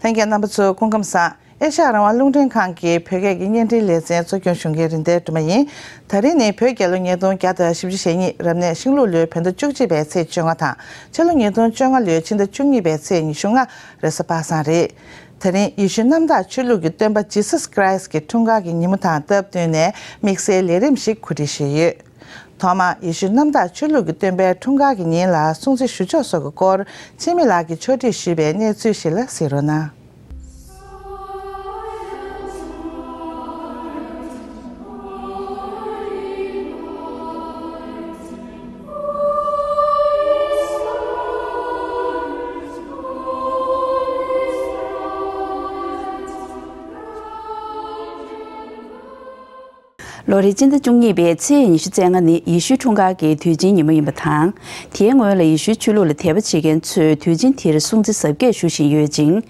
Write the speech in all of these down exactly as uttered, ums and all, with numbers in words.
ལྷན་རྒྱས་རྣམ་པ་ཚོ་སྐུ་ཁམས་བཟང་། ཨེ་ཤ་ཡ་རང་དབང་རླུང་འཕྲིན་ཁང་གི་བོད་སྐད་ཀྱི་བརྙན་འཕྲིན་ལེ་ཚན་གཙོ་སྐྱོང་ཞུ་མཁན་རིན་ལྡན་སྒྲོལ་མ་ཡིན། ད་རིང་ནི་བོད་རྒྱལ་ལོ་ཉིས་སྟོང་བརྒྱ་དང་བཞི་བཅུ་ཞེ་གཉིས། རབ་གནས་ཤིང་ལུག་ལོའི་བོད་ཟླ་བཅུ་གཅིག་པའི་ཚེས་བཅོ་ལྔ་དང་། ཕྱི་ལོ་ཉིས་སྟོང་བཅོ་ལྔ་ལོའི་ཕྱི་ཟླ་བཅུ་གཉིས་པའི་ཚེས་ཉི་ཤུ་ལྔ། རེས་གཟའ་པ་སངས་རེད། དེ་རིང་ཡེ་ཤུ་གནམ་བདག་ཆོས་ལུགས་ཀྱི་སྟོན་པ་ཇི་སཱས་ཁྲི་སི་ཊི་འཁྲུངས་སྐར་གྱི་ཉིན་མོ་དང་སྟབས་བསྟུན་ནས་དམིགས་བསལ་ལས་རིམ་ཞིག་གོ་སྒྲིག་ཞུས་ཡོད། ཐོག་མར་ཡེ་ཤུ་གནམ་བདག་ཆོས་ལུགས་ཀྱི་སྟོན་པའི་འཁྲུངས་སྐར་གྱི་ཉིན་ལ་སྲུང་བརྩི་ཞུ་ཕྱོགས་སོགས་ཀྱི་སྐོར་འཆི་མེད་ལགས་ཀྱིས་ཕྱོགས་སྒྲིག་ཞུས་པའི་གནས་ཚུལ་ཞིག་ལ་གཟིགས་རོགས་གནང་། ལོ་རེའི་སྤྱི་ཟླ་བཅུ་གཉིས་པའི་ཚེས་ཉི་ཤུ་རྩ་ལྔ་ནི་ཡེ་ཤུའི་འཁྲུངས་སྐར་གྱི་དུས་ཆེན་ཉིན་མོ་ཡིན་པ་དང་། དེའི་སྔོན་ལ་ཡེ་ཤུའི་ཆོས་ལུགས་ལ་དད་པ་བྱེད་མཁན་ཚོས་དུས་ཆེན་དེར་སྲུང་བརྩི་གཟབ་རྒྱས་ཞུ་བཞིན་ཡོད་ཅིང་།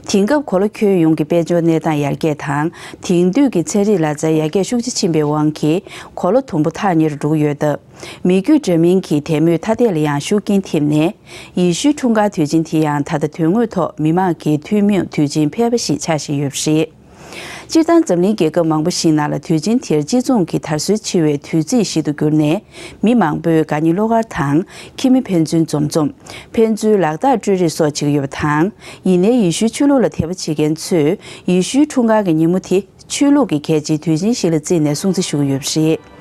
དེང་སྐབས་གོ་ལ་ཁྱོན་ཡོངས་ཀྱི་དཔལ་འབྱོར་གནས་སྟངས་ཡར་རྒྱས་དང་། དེང་དུས་ཀྱི་ཚན་རིག་ལག་རྩལ་ཡར་རྒྱས་ཤུགས་ཆེ་ཕྱིན་པའི་དབང་གིས་གོ་ལ་དུམ་བུ་ཐག་ཉེ་རུ་འགྲོ་གི་ཡོད་སྟབས། མི་རྒྱུད་འདྲ་མིན་གྱི་དད་མོས་ཐ་དད་ལ་ཡང་ཤུགས་རྐྱེན་ཐེབས་ནས། ཡེ་ཤུའི་འཁྲུངས་སྐར་དུས་ཆེན་དེ་ཡང་ད་ལྟ་དོན་དངོས་ཐོག་མི་མང་གི་ཐུན་མོང་དུས་ཆེན་ཕལ་པ་ཞིག་ཆགས་བཞིན་ཡོད་པ་རེད། སྤྱིར་བཏང་འཛམ་གླིང་རྒྱལ་ཁབ་མང་པོ་ཞིག་ནང་ལ་དུས་ཆེན་དེར་གཅིག་མཚུངས་ཀྱི་དར་སྲོལ་ཆེ་བའི་དུས་ཚིགས་ཤིག་ཏུ་གྱུར་ནས། མི་མང་པོས་དགའ་ཉེ་བློ་དཀར་དང་། ཁྱིམ་མི་ཕན་ཚུན་འཛོམས་འཛོམས། ཕན་ཚུན་ལག་རྟགས་སྤྲོད་རེས་སོགས་བྱེད་ཀྱི་ཡོད་པ་དང་། ཡིན་ནའི་ཡེ་ཤུའི་ཆོས་ལུགས་ལ་དད་པ་བྱེད་མཁན་ཚོས་ཡེ་ཤུའི་འཁྲུངས་སྐར་གྱི་ཉིན་མོ་དེ་ཆོས་ལུགས་ཀྱི་གལ་ཆེའི་དུས་ཆེན་ཞིག་ལ་བརྩིས་ནས་སྲུང་བརྩི་ཞུ་གི་ཡོད་པ་རེད།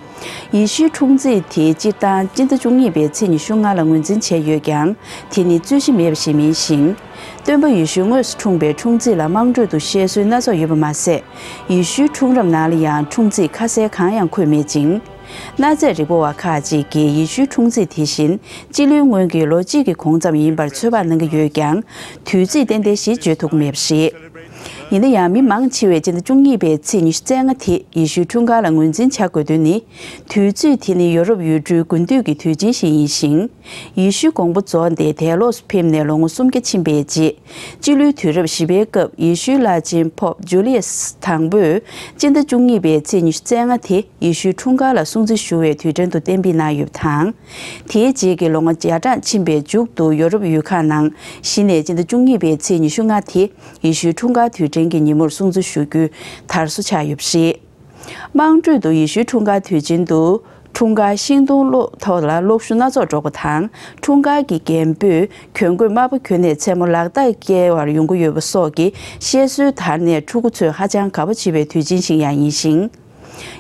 ཡེ་ཤུའི་འཁྲུངས་ཚེས་དེ་སྤྱིར་བཏང་སྤྱི་ཟླ་བཅུ་གཉིས་པའི་ཚེས་ཉི་ཤུ་ལྔ་ལ་ངོས་འཛིན་བྱས་ཡོད་ཀྱང་། དེ་ནི་རྩོད་གཞི་མེད་པ་ཞིག་མིན་ཞིང་། སྟོན་པ་ཡེ་ཤུ་དངོས་སུ་འཁྲུངས་པའི་འཁྲུངས་ཚེས་ལ་དམངས་ཁྲོད་དུ་བཤད་སྲོལ་སྣ་ཚོགས་ཡོད་པ་མ་ཟད། ཡེ་ཤུའི་འཁྲུངས་རབས་ནང་ལ་ཡང་འཁྲུངས་ཚེས་ཁ་གསལ་གང་ཡང་འཁོད་མེད་ཅིང་། གནའ་རྫས་རིག་པ་བ་ཁག་ཅིག་གིས་ཡེ་ཤུའི་འཁྲུངས་ཚེས་དེ་བཞིན་སྤྱི་ལོའི་སྔོན་གྱི་ལོ་གཅིག་གི་གོང་ཙམ་ཡིན་པར་ཚོད་དཔག་གནང་གི་ཡོད་ཀྱང་། དུས་ཚིགས་ཏན་ཏན་ཞིག་བརྗོད་ཐུབ་ཀྱི་མེད་པ་རེད། ཡིན་ན་ཡང་། མི་མང་ཆེ་བས་སྤྱི་ཟླ་བཅུ་གཉིས་པའི་ཚེས་ཉི་ཤུ་རྩ་ལྔ་དེ་ཡེ་ཤུའི་འཁྲུངས་སྐར་ལ་ངོས་འཛིན་བྱ་དགོས་དོན་ནི། དུས་ཚོད་དེ་ནི་ཡོ་རོབ་ཡུལ་གྲུའི་དགུན་དུས་ཀྱི་དུས་ཆེན་ཞིག་ཡིན་ཞིང་། ཡེ་ཤུའི་དགོངས་པ་རྫོགས་ཏེ་འདས་ལོགས་སུ་ཕེབས་ནས་ལོ་ངོ་སུམ་བརྒྱ་ཕྱིན་པའི་རྗེས། སྤྱི་ལོའི་དུས་རབས་བཞི་པའི་སྐབས་ཡེ་ཤུའི་བླ་ཆེན་པོབ་ཇུ་ལི་ཡས་དང་པོས་སྤྱི་ཟླ་བཅུ་གཉིས་པའི་ཚེས་ཉི་ཤུ་རྩ་ལྔ་དེ་ཡེ་ཤུའི་འཁྲུངས་སྐར་ལ་སྲུང་བརྩི་ཞུ་བའི་དུས་དྲན་དུ་གཏན་འབེབས་གནང་ཡོད་པ་དང་། དེའི་རྗེས་ཀྱི་ལོ་ངོ་བརྒྱ་ཕྲག་ཕྱིན་པའི་མཇུག་ཏུ་ཡོ་རོབ་ཡུལ་ཁག་ནང་གཞི་ནས་སྤྱི་ཟླ་བཅུ་གཉིས་པའི་ཚེས་ཉི་ཤུ་ལྔ་དེ་ཡེ་ཤུའི་འཁྲུངས་སྐར་དུས་དྲན་གྱི་ཉིན་མོར་སྲུང་བརྩི་ཞུ་རྒྱུའི་དར་སྲོལ་ཆགས་ཡོད་པ་རེད། དམངས་ཁྲོད་དུ་ཡེ་ཤུའི་འཁྲུངས་སྐར་དུས་ཆེན་དུ། འཁྲུངས་སྐར་ཤིང་སྡོང་གློག་ཐོག་ལ་གློག་ཤུགས་སྣ་ཚོགས་སྒྲོག་པ་དང་། འཁྲུངས་སྐར་གྱི་རྒན་པོས་གྱོན་གོས་དམར་པོ་གྱོན་ནས་མཚན་མོ་ལག་རྟགས་བཀལ་བར་ཡོང་གི་ཡོད་པ་སོགས་ཀྱི་བཤད་སྲོལ་དར་ནས། ཕྲུ་གུ་ཚོས་ཧ་ཅང་དགའ་པོ་བྱེད་པའི་དུས་ཆེན་ཞིག་ཡང་ཡིན་ཞིང་།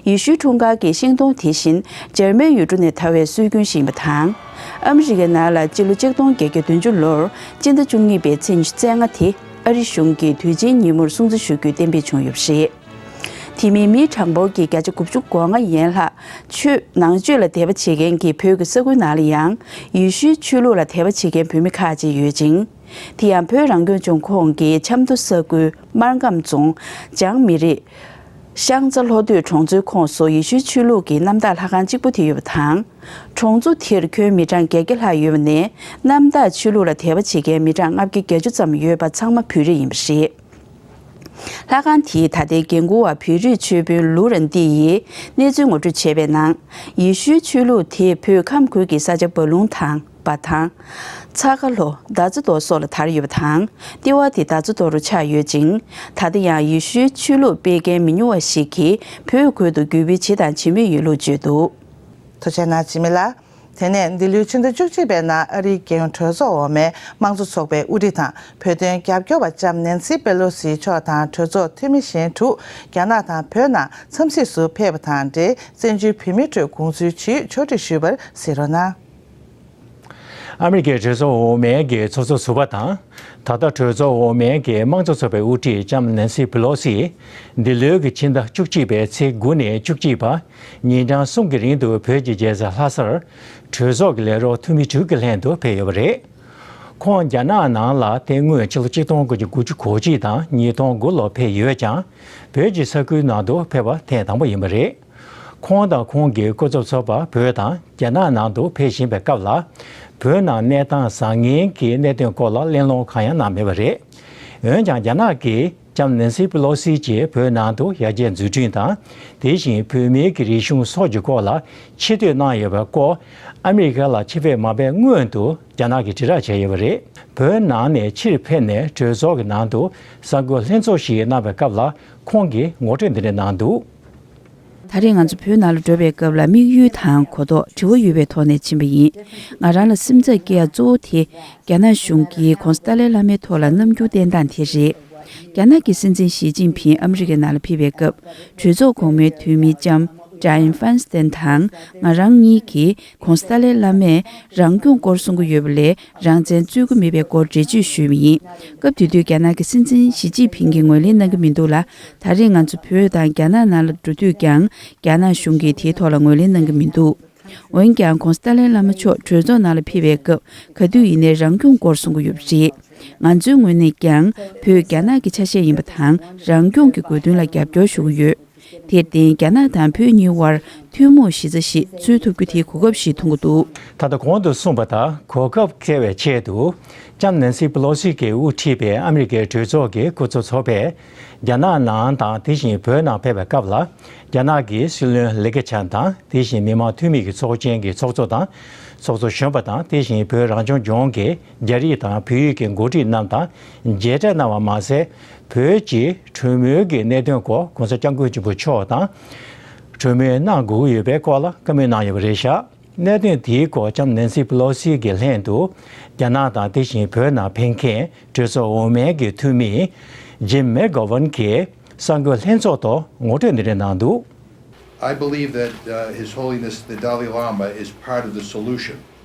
ཡེ་ཤུའི་འཁྲུངས་སྐར་གྱི་ཤིང་སྡོང་དེ་བཞིན་འཇར་མན་ཡུལ་གྲུ་ནས་དར་བའི་སྲོལ་རྒྱུན་ཞིག་ཡིན་པ་དང་། ཨ་མི་རི་ཀའི་ནང་ལ་སྤྱི་ལོ་ཆིག་སྟོང་བརྒྱད་བརྒྱ་བདུན་ཅུ་ལོར་སྤྱི་ཟླ་བཅུ་གཉིས་པའི་ཚེས་ཉི་ཤུ་རྩ་ལྔ་དེ་ཨ་རི་གཞུང་གིས་དུས་ཆེན་ཉིན་མོར་སྲུང་བརྩི་ཞུ་རྒྱུའི་གཏན་འབེབས་བྱུང་ཡོད་པ་རེད། དེ་མིན་མིའི་གྲངས་འབོར་གྱི་བརྒྱ་ཆ་དགུ་བཅུ་གོ་ལྔ་ཡན་ལྷག་ཆོས་ནང་ཆོས་ལ་དད་པ་བྱེད་མཁན་གྱི་བོད་ཀྱི་ས་ཁུལ་ནང་ལ་ཡང་ཡེ་ཤུའི་ཆོས་ལུགས་ལ་དད་པ་བྱེད་མཁན་བོད་མི་ཁག་ཅིག་ཡོད་ཅིང་། དེ་ཡང་བོད་རང་སྐྱོང་ལྗོངས་ཁོངས་ཀྱི་ཆབ་མདོ་ས་ཁུལ་སྨར་ཁམས་རྫོང་འཇང་མི་རིགས་ཤང་རྩ་ལྷོ་སྟོད་གྲོང་ཚོའི་ཁོངས་སུ་ཡེ་ཤུའི་ཆོས་ལུགས་ཀྱི་གནམ་བདག་ལྷ་ཁང་གཅིག་པུ་དེ་ཡོད་པ་དང་། གྲོང་ཚོ་དེར་ཁྱོན་མི་གྲངས་བརྒྱད་བརྒྱ་ལྷག་ཡོད་པ་ནས། གནམ་བདག་ཆོས་ལུགས་ལ་དད་པ་བྱེད་མཁན་མི་གྲངས་ལྔ་བརྒྱ་བརྒྱད་ཅུ་ཙམ་ཡོད་པ་ཚང་མ་བོད་རིགས་ཡིན་པ་རེད། ལྷ་ཁང་དེའི་ད་ལྟའི་འགན་འཁུར་བ་བོད་རིགས་ཆོས་དཔོན་ལུ་རན་ཏི་ཡིས་གནས་ཚུལ་ངོ་སྤྲོད་བྱས་པའི་ནང་། ཡེ་ཤུའི་ཆོས་ལུགས་དེས་བོད་ཁམས་ཁུལ་གྱི་ས་ཆ་བ་ལུང་དང་། བ་ཐང་། ཚ་ཁ་ལྷོ། མདའ་རྩེ་མདོ་སོགས་ལ་དར་ཡོད་པ་དང་། ལྟེ་བ་དེ་མདའ་རྩེ་མདོ་རུ་ཆགས་ཡོད་ཅིང་། ད་ལྟ་ཡང་ཡེ་ཤུའི་ཆོས་ལུགས་སྤེལ་མཁན་མི་ཉུང་བ་ཞིག་གིས་བོད་ཁུལ་དུ་རྒྱུད་སྤེལ་བྱེད་དང་བྱེད་མུས་ཡོད་ལུགས་བརྗོད་འདུག། ཐུགས་རྗེ་གནང་། འཇིགས་མེད་ལགས། དེ་ནས་འདི་ལོའི་ཕྱི་ཟླ་བཅུ་གཅིག་པའི་ནང་ཨ་རིའི་རྒྱལ་ཡོངས་གྲོས་ཚོགས་འོག་མའི་དམངས་གཙོ་ཚོགས་པའི་དབུ་ཁྲིད་དང་བོད་དོན་རྒྱབ་སྐྱོར་བ་ལྕམ་ནེན་སི་པེ་ལོ་སི་མཆོག་དང་གྲོས་ཚོགས་འཐུས་མི་གཞན་དྲུག་རྒྱ་ནག་དང་བོད་ནང་འཚམས་གཟིགས་སུ་ཕེབས་པ་དང་འབྲེལ། བཙན་བྱོལ་བོད་མིའི་ཁྲོད་དགོངས་ཚུལ་ཇི་ཡོད་ཕྱོགས་སྒྲིག་ཞུས་པར་གཟིགས་རོགས་གནང་། ཨ་མི་རི་ཀའི་གྲོས་ཚོགས་འོག་མའི་གི་ཚོགས་གཙོ་ཟུར་པ་དང་། ད་ལྟ་གྲོས་ཚོགས་འོག་མའི་གི་དམངས་གཙོ་ཚོགས་པའི་དབུ་ཁྲིད་ལྕམ་ནེན་སི་པེ་ལོ་སི། འདི་ལོའི་གི་ཕྱི་ཟླ་བཅུ་གཅིག་པའི་ཚེས་དགུ་ནས་བཅུ་གཅིག་བར་ཉིན་གྲངས་གསུམ་གྱི་རིང་དུ་བོད་ཀྱི་རྒྱལ་ས་ལྷ་སར་གྲོས་ཚོགས་ཀྱི་ལས་རོགས་འཐུས་མི་དྲུག་གི་ལྷན་དུ་ཕེབས་ཡོད་པ་རེད། ཁོང་རྒྱ་ནག་ནང་ལ་དེ་སྔོན་ཕྱི་ལོ་ཆིག་སྟོང་དགུ་བརྒྱ་དགུ་བཅུ་གོ་གཅིག་དང་ཉིས་སྟོང་དགུ་ལོ་ཕེབས་ཡོད་ཀྱང་། བོད་ཀྱི་ས་ཁུལ་ནང་དུ་ཕེབས་པ་ཐེངས་དང་པོ་ཡིན་པ་རེད། ཁོང་དང་ཁོང་གི་སྐུ་ཚབ་ཚོགས་པ་བོད་དང་རྒྱ་ནག་ནང་དུ་ཕེབས་བཞིན་པའི་སྐབས་ལ། བོད་ནང་གནས་སྟངས་བཟང་ངན་གྱི་གནད་དོན་སྐོར་ལ་གླེང་སློང་གང་ཡང་གནང་མེད་པ་རེད། འོན་ཀྱང་རྒྱ་ནག་གིས་ ལྕམ་ནན་སི་པི་ལོ་སི་གྱིས་བོད་ནང་དུ་ཡར་རྒྱས་འཛུགས་སྐྲུན་དང་། དེ་བཞིན་བོད་མིའི་གི་རིག་གཞུང་སོགས་ཀྱི་སྐོར་ལ་ཆེ་བསྟོད་གནང་ཡོད་པའི་སྐོར། ཨ་མི་རི་ཀ་ལ་ཆེད་ཕེབས་མ་ཕེབས་སྔོན་དུ་རྒྱ་ནག་གིས་དྲིལ་བསྒྲགས་བྱས་ཡོད་པ་རེད། བོད་ནང་ནས་ཕྱིར་ཕེབས་ནས་གྲོས་ཚོགས་ཀྱི་ནང་དུ་གསར་འགོད་ལྷན་ཚོགས་ཤིག་གནང་བའི་སྐབས་ལ་ཁོང་གིས་ངོ་སྤྲོད་འདི་འདྲ་གནང་འདུག། ད་རེས་ང་ཚོ་བོད་ནང་ལ་འགྲོ་བའི་སྐབས་ལ་དམིགས་ཡུལ་དང་གོ་རྟོགས་དྲི་བ་ཡོད་པའི་ཐོག་ནས་ཕྱིན་པ་ཡིན། ང་རང་ལ་སེམས་འཚབ་སྐྱེ་ཡ་གཙོ་བོ་དེ་རྒྱ་ནག་གཞུང་གིས་༸གོང་ས་ཏཱ་ལའི་བླ་མའི་ཐོག་ལ་རྣམ་འགྱུར་བསྟན་སྟངས་དེ་རེད། རྒྱ་ནག་གི་སྲིད་འཛིན་ཞི་ཅིན་ཕིང་ཨ་མི་རི་ཀའི་ནང་ལ་ཕེབས་པའི་སྐབས་གྲོས་ཚོགས་གོང་མའི་འཐུས་མི་ལྕམ་Dianne Feinstein་དང་ང་རང་གཉིས་ཀྱིས་༸གོང་ས་ཏཱ་ལའི་བླ་མས་རང་སྐྱོང་སྐོར་གསུང་གི་ཡོད་པ་ལས་རང་བཙན་རྩོད་ཀྱི་མེད་པའི་སྐོར་འགྲེལ་བརྗོད་ཞུས་པ་ཡིན། སྐབས་དེ་དུས་རྒྱ་ནག་གི་སྲིད་འཛིན་ཞི་ཅིན་ཕིང་གིས་ངོས་ལེན་གནང་གི་མི་འདུག་ལ། ད་རེས་ང་ཚོ་བོད་དང་རྒྱ་ནག་ནང་ལ་འགྲོ་དུས་ཀྱང་རྒྱ་ནག་གཞུང་གིས་དེའི་ཐོག་ལ་ངོས་ལེན་གནང་གི་མི་འདུག། འོན་ཀྱང་༸གོང་ས་ཏཱ་ལའི་བླ་མ་མཆོག་གྲོས་ཚོགས་ནང་ལ་ཕེབས་པའི་སྐབས་ག་དུས་ཡིན་ནའི་རང་སྐྱོང་སྐོར་གསུང་གི་ཡོད་པ་རེད། ང་ཚོའི་ངོས་ནས་ཀྱང་བོད་རྒྱ་ནག་གི་ཆ་ཤས་ཡིན་པ་དང་རང་སྐྱོང་གི་དགོས་འདུན་ལ་རྒྱབ་སྐྱོར་ཞུ་གི་ཡོད། དེར་བརྟེན་རྒྱ་ནག་དང་བོད་གཉིས་དབར་ཐུན་མོང་གཞི་རྩ་ཞིག་འཚོལ་ཐུབ་རྒྱུ་དེ་གོ་སྐབས་ཤིག་མཐོང་གི་འདུག། ད་ལྟ་གོང་དུ་གསུངས་པ་ལྟར་གོ་སྐབས་བསྐྱལ་བའི་ཆེད་དུ་ལྕམ་ནན་སི་པི་ལོ་སི་གིས་དབུ་ཁྲིད་པའི་ཨ་མི་རི་ཀའི་གྲོས་ཚོགས་ཀྱི་སྐུ་ཚབ་ཚོགས་པས་རྒྱ་ནག་ནང་དང་དེ་བཞིན་བོད་ནང་ཕེབས་པའི་སྐབས་ལ། རྒྱ་ནག་གི་སྲིད་བློན་ལི་ཁེ་ཆང་དང་དེ་བཞིན་མི་དམངས་འཐུས་མི་གི་ཚོགས་ཆེན་གྱི་ཚོགས་གཙོ་དང་ཚོགས་གཙོ་གཞོན་པ་དང་དེ་བཞིན་བོད་རང་སྐྱོང་ལྗོངས་ཀྱི་རྒྱ་རིགས་དང་བོད་ཡིག་གི་འགོ་ཁྲིད་རྣམས་དང་མཇལ་འཕྲད་གནང་བ་མ་ཟད། བོད་ཀྱི་གྲོས་མོལ་གྱི་གནད་དོན་སྐོར་༸གོང་ས་༸སྐྱབས་མགོན་ཆེན་པོ་མཆོག་དང་གྲོས་མོལ་གནང་དགོས་ཀྱི་ཡོད་པའི་སྐོར་ལ་བཀའ་མོལ་གནང་ཡོད་པ་རེད་བཞག། གནད་དོན་དེའི་སྐོར་ལྕམ་ནན་སི་པི་ལོ་སི་གི་ལྷན་དུ་རྒྱ་ནག་དང་དེ་བཞིན་བོད་ནང་ཕེབས་མཁན་གྲོས་ཚོགས་འོག་མའི་གི་འཐུས་མི་ཇིམ་མེག་གྷོ་ཝན་གྱིས་གསར་འགོད་ལྷན་ཚོགས་ཐོག་ངོ་སྤྲོད་འདི་འདྲ་གནང་འདུག། I believe that uh, His Holiness the Dalai Lama is part of the solution,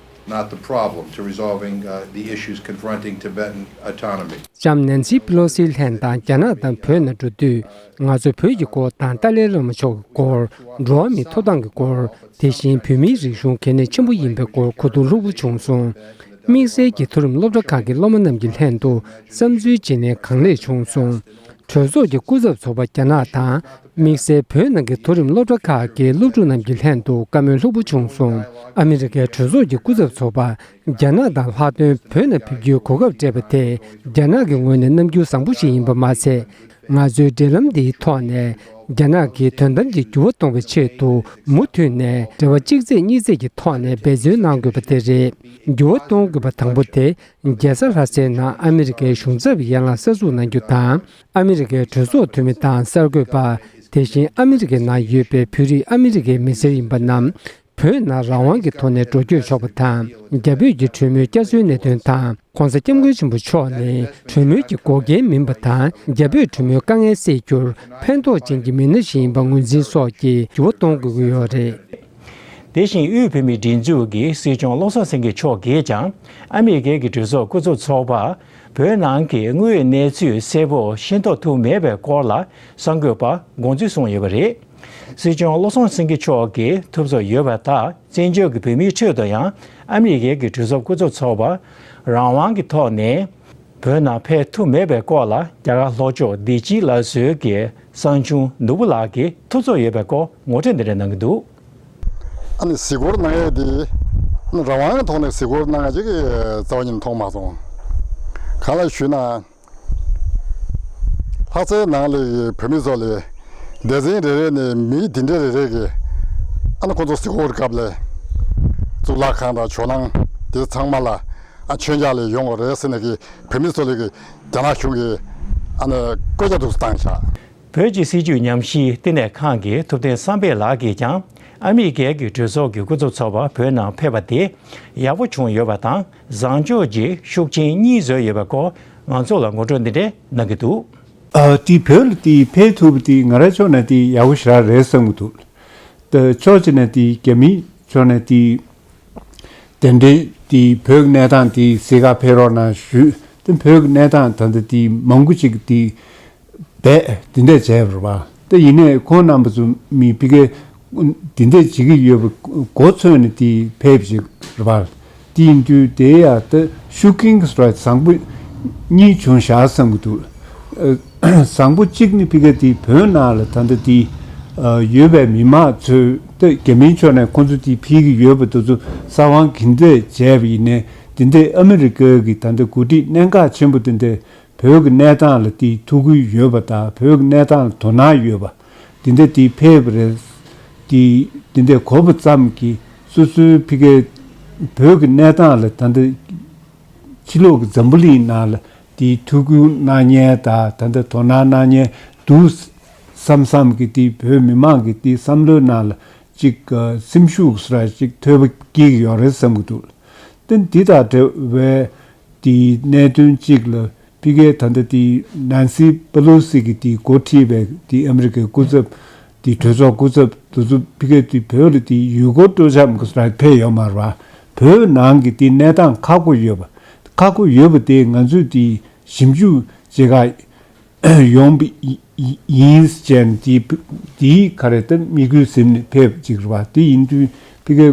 not the problem, to resolving uh, the issues confronting Tibetan autonomy. ལྕམ་ནན་སི་པི་ལོ་སིའི་ལྷན་དང་རྒྱ་ནག་དང་བོད་ནང་འགྲོ་དུས། ང་ཚོ་བོད་ཀྱི་སྐོར་དང་ཏཱ་ལའི་བླ་མ་མཆོག་གི་སྐོར། འགྲོ་བ་མིའི་ཐོབ་ཐང་གི་སྐོར། དེ་བཞིན་བོད་མིའི་རིག་གཞུང་གལ་གནད་ཆེན་པོ་ཡིན་པའི་སྐོར་གོ་བསྡུར་ལྷུག་པོ་བྱུང་སོང་། དམིགས་བསལ་གྱི་མཐོ་རིམ་སློབ་གྲྭ་ཁག་གི་སློབ་མ་རྣམས་ཀྱི་ལྷན་དུ་བསམ་ཚུལ་བརྗེ་ལེན་གང་ལེགས་བྱུང་སོང་། གྲོས་ཚོགས་ཀྱི་སྐུ་ཚབ་ཚོགས་པ་རྒྱ་ནག་དང་། དམིགས་བསལ་བོད་ནང་གི་མཐོ་རིམ་སློབ་གྲྭ་ཁག་གི་སློབ་ཕྲུག་རྣམས་ཀྱི་ལྷན་དུ་བཀའ་མོལ་ལྷུག་པོ་བྱུང་སོང་། ཨ་མི་རི་ཀའི་གྲོས་ཚོགས་ཀྱི་སྐུ་ཚབ་ཚོགས་པ་རྒྱ་ནག་དང་ལྷག་དོན་བོད་ནང་ཕེབས་རྒྱུའི་གོ་སྐབས་སྤྲད་པ་དེ་རྒྱ་ནག་གི་ངོས་ནས་རྣམ་འགྱུར་བཟང་པོ་ཞིག་ཡིན་པ་མ་ཟད། ང་ཚོའི་འབྲེལ་ལམ་འདིའི་ཐོག་ནས་རྒྱ་ནག་གི་དོན་དམ་གྱི་འགྱུར་བ་གཏོང་བའི་ཆེད་དུ་མུ་མཐུད་ནས་འབྲེལ་བ་གཅིག་རྩེ་གཉིས་རྩེ་གྱི་ཐོག་ནས་འབད་བརྩོན་གནང་དགོས་པ་དེ་རེད། འགྱུར་བ་གཏོང་དགོས་པ་དང་པོ་དེ། རྒྱལ་ས་ལྷ་སའི་ནང་ཨ་མི་རི་ཀའི་གཞུང་ཚབ་ཡན་ལག་གསར་འཛུགས་གནང་རྒྱུ་དང་། ཨ་མི་རི་ཀའི་གྲོས་ཚོགས་འཐུས་མི་དང་གསར་འགོད་པ། དེ་བཞིན་ཨ་མི་རི་ཀའི་ནང་ཡོད་པའི་བོད་རིགས་ཨ་མི་རི་ཀའི་མི་སེར་ཡིན་པ་རྣམས། བོད་ནང་རང་དབང་གི་ཐོག་ནས་འགྲོ་སྐྱོད་ཆོག་པ་དང་། རྒྱ་བོད་ཀྱི་གྲོས་མོལ་བསྐྱར་གསོའི་གནད་དོན་དང་། ༸གོང་ས་༸སྐྱབས་མགོན་ཆེན་པོ་མཆོག་ནི་གྲོས་མོལ་གྱི་འགོག་རྐྱེན་མིན་པ་དང་། རྒྱ་བོད་གྲོས་མོལ་དཀའ་ངལ་སེལ་རྒྱུར་ཕན་ཐོགས་ཅན་གྱི་མི་སྣ་ཞིག་ཡིན་པ་ངོས་འཛིན་སོགས་ཀྱི་འགྱུར་བ་གཏོང་དགོས་ཀྱི་ཡོད་རེད། དེ་བཞིན་དབུས་བོད་མིའི་སྒྲིག་འཛུགས་ཀྱི་སྲིད་སྐྱོང་བློ་བཟང་སེང་གེ་མཆོག་གིས་ཀྱང་ཨ་མི་རི་ཀའི་གི་གྲོས་ཚོགས་སྐུ་ཚབ་ཚོགས་པ་བོད་ནང་གི་དངོས་ཡོད་གནས་ཚུལ་གསལ་པོ་ཤེས་རྟོགས་ཐུབ་མེད་པའི་སྐོར་ལ་གསར་འགོད་པར་དགོངས་ཚུལ་གསུངས་ཡོད་པ་རེད། སྲིད་སྐྱོང་བློ་བཟང་སེང་གེ་མཆོག་གིས་ཐུབ་ཚོད་ཡོད་པ་ལྟར་བཙན་བྱོལ་གྱི་བོད་མིའི་ཁྲོད་དུ་ཡང་ཨ་མི་རི་ཀའི་གི་གྲོས་ཚོགས་སྐུ་ཚབ་ཚོགས་པ་རང་དབང་གི་ཐོག་ནས་བོད་ནང་ཕེབས་ཐུབ་མེད་པའི་སྐོར་ལ་རྒྱ་གར་ལྷོ་ཕྱོགས་བདེ་སྐྱིད་སླར་གསོའི་གི་གསང་ཆུང་ནོར་བུ་ལགས་ཀྱིས་ཐུབ་ཚོད་ཡོད་པའི་སྐོར་ངོ་སྤྲོད་འདི་འདྲ་གནང་གི་འདུག། ཨ་ནི་གཟིགས་སྐོར་གནང་ཡས་དེ་ཨ་ནི་རང་དབང་གི་ཐོག་ནས་གཟིགས་སྐོར་གནང་ཡས་ཅིག་རྩ་བ་ཉིད་ནས་མཐོང་མ་སོང་། གང་ལགས་ཞུས་ན། ལྷ་སའི་ནང་ལ་བོད་མི་ཚོ་ལ་སྡེ་ཚན་རེ་རེ་ནས་མི་འདི་འདྲ་རེ་རེ་གིས་ཨ་ནི་ཁོང་ཚོ་གཟིགས་སྐོར་སྐབས་ལ་གཙུག་ལག་ཁང་དང་ཇོ་ནང་དེ་ཚང་མ་ལ་ཨ་མཆོད་མཇལ་ལ་ཡོང་བ་རེད་ཟེར་ནས་གི་བོད་མི་ཚོ་ལ་གི་རྒྱ་ནག་གཞུང་གིས་ཨ་ནི་བཀོད་རྒྱ་འདུག་སེ་བཏང་བཞག། བོད་ཀྱི་སྲིད་བྱུས་ཉམས་ཞིབ་བསྟི་གནས་ཁང་གི་ཐུབ་བསྟན་བསམ་འཕེལ་ལགས་ཀྱིས་ཀྱང་ཨ་མི་རི་ཀའི་གི་གྲོས་ཚོགས་ཀྱི་སྐུ་ཚབ་ཚོགས་པ་བོད་ནང་ཕེབས་པ་དེ་ཡག་པོ་བྱུང་ཡོད་པ་དང་བཟང་ཕྱོགས་ཀྱི་ཤུགས་རྐྱེན་གཉིས་བཟོས་ཡོད་པའི་སྐོར་ང་ཚོ་ལ་ངོ་སྤྲོད་འདི་འདྲ་གནང་གི་འདུག། ཨ་དེ་བོད་ལ་དེ་ཕེབས་ཐུབ་པ་དེ་ང་རང་ཕྱོགས་ནས་དེ་ཡག་པོ་ཞེ་དྲག་རེད་བསམ་གྱི་འདུག། ད་ཕྱོགས་གཅིག་ནས་དེ་རྒྱ་མིའི་ཕྱོགས་ནས་དེ་གདན་འདྲེན་དེ་བོད་ཀྱི་གནས་སྟངས་དེ་གཟིགས་གར་ཕེབས་རོགས་གནང་ཞུས། དེ་བོད་ཀྱི་གནས་སྟངས་ད་ལྟ་དེ་མང་པོ་ཅིག་དེ་བས་དེ་འདྲས་བྱས་པ་རེད་པ། ད་ཡིན་ནའི་ཁོང་རྣམ་པ་ཚོ་མི་ཕ་གིར་དེ་འདྲས་བྱེད་ཀྱི་ཡོད་པ་གོ་ཚོད་ནས་དེ་ཕེབས་ཅིག་རེད་པ། དེ་ཡིན་དུས་དེ་ཡང་ད་ཤུགས་རྐྱེན་གྱི་རེད་བཟང་པོ་གཉིས་བྱུང་བཞག་བསམ་གྱི་འདུག། ཨ་བཟང་པོ་གཅིག་ནི་ཕ་གིར་དེ་བོད་ནང་ལ་ད་ལྟ་དེ་ཨ་ཡོད་པའི་མི་མང་ཚོས་ད་རྒྱ་མིའི་ཕྱོགས་ནས་ཁོང་ཚོ་དེ་ཕུལ་གྱི་ཡོད་པ་དེ་ཚོ་གསང་བ་གི་འདྲས་བྱས་པ་ཡིན་ནའི་དེ་འདྲས་ཨ་མི་རི་ཀ་གི་ད་ལྟ་འགོ་ཁྲིད་གནད་འགག་ཆེན་པོ་དེ་འདྲས། བོད་ཀྱི་གནས་སྟངས་ལ་དེའི་ཐུགས་ཁུར་ཡོད་པ་དང་བོད་ཀྱི་གནས་སྟངས་ལ་དོ་སྣང་ཡོད་པ་དེ་འདྲ་དེ་ཕེབས་པ་རེད། དེ་དེ་འདྲ་གོ་བ་ཙམ་གྱིས་སོ་སོའི་ཕ་གིའི་བོད་ཀྱི་གནས་སྟངས་ལ་ད་ལྟ་ཕྱི་ལོགས་ཀྱི་འཛམ་བུ་གླིང་ནང་ལ་དེའི་ཐུགས་ཁུར་གནང་མཁན་དང་ད་ལྟ་དོ་སྣང་གནང་མཁན་འདུག་བསམ་བསམ་གྱི་དེའི་བོད་མི་མང་གི་དེའི་བསམ་བློའི་ནང་ལ་ཅིག་སེམས་ཤུགས་སུ་ར་ཅིག་ཐོལ་པ་སྐྱེ་གི་ཡོད་རེད་བསམ་གྱི་འདུག་དེ་འདི་དང་འབྲེལ་བའི་དེའི་གནད་དོན་གཅིག་ལ་ཕ་གིའི་ད་ལྟ་དེའི་ནན་སི་པེ་ལོ་སི་གི་དེའི་འགོ་ཁྲིད་པའི་དེའི་ཨ་མི་རི་ཀའི་སྐུ་ཚབ་དེའི་གྲོས་ཚོགས་སྐུ་ཚབ་དེ་ཚོ་ཕ་གིའི་དེའི་བོད་ལ་དེའི་ཡུལ་སྐོར་སྤྲོ་འཆམ་གྱི་སུ་ར་ཕེབས་ཡོད་མ་རེད་བ། བོད་ནང་གི་དེའི་གནས་སྟངས་ཁག་པོ་ཡོད་པ། ཁག་པོ་ཡོད་པ་དེ་ང་ཚོས་དེའི་ཞིབ་འཇུག་བྱེད་ག་ཡོང་བ་ཡིན་ཟེར་ནས་དེའི་དེའི་ག་རེ་ད་དམིགས་ཡུལ་ཟིན་ནས་ཕེབས་ཅིག་རེད་བ། དེ་ཡིན་དུས་ཕ་གིའི་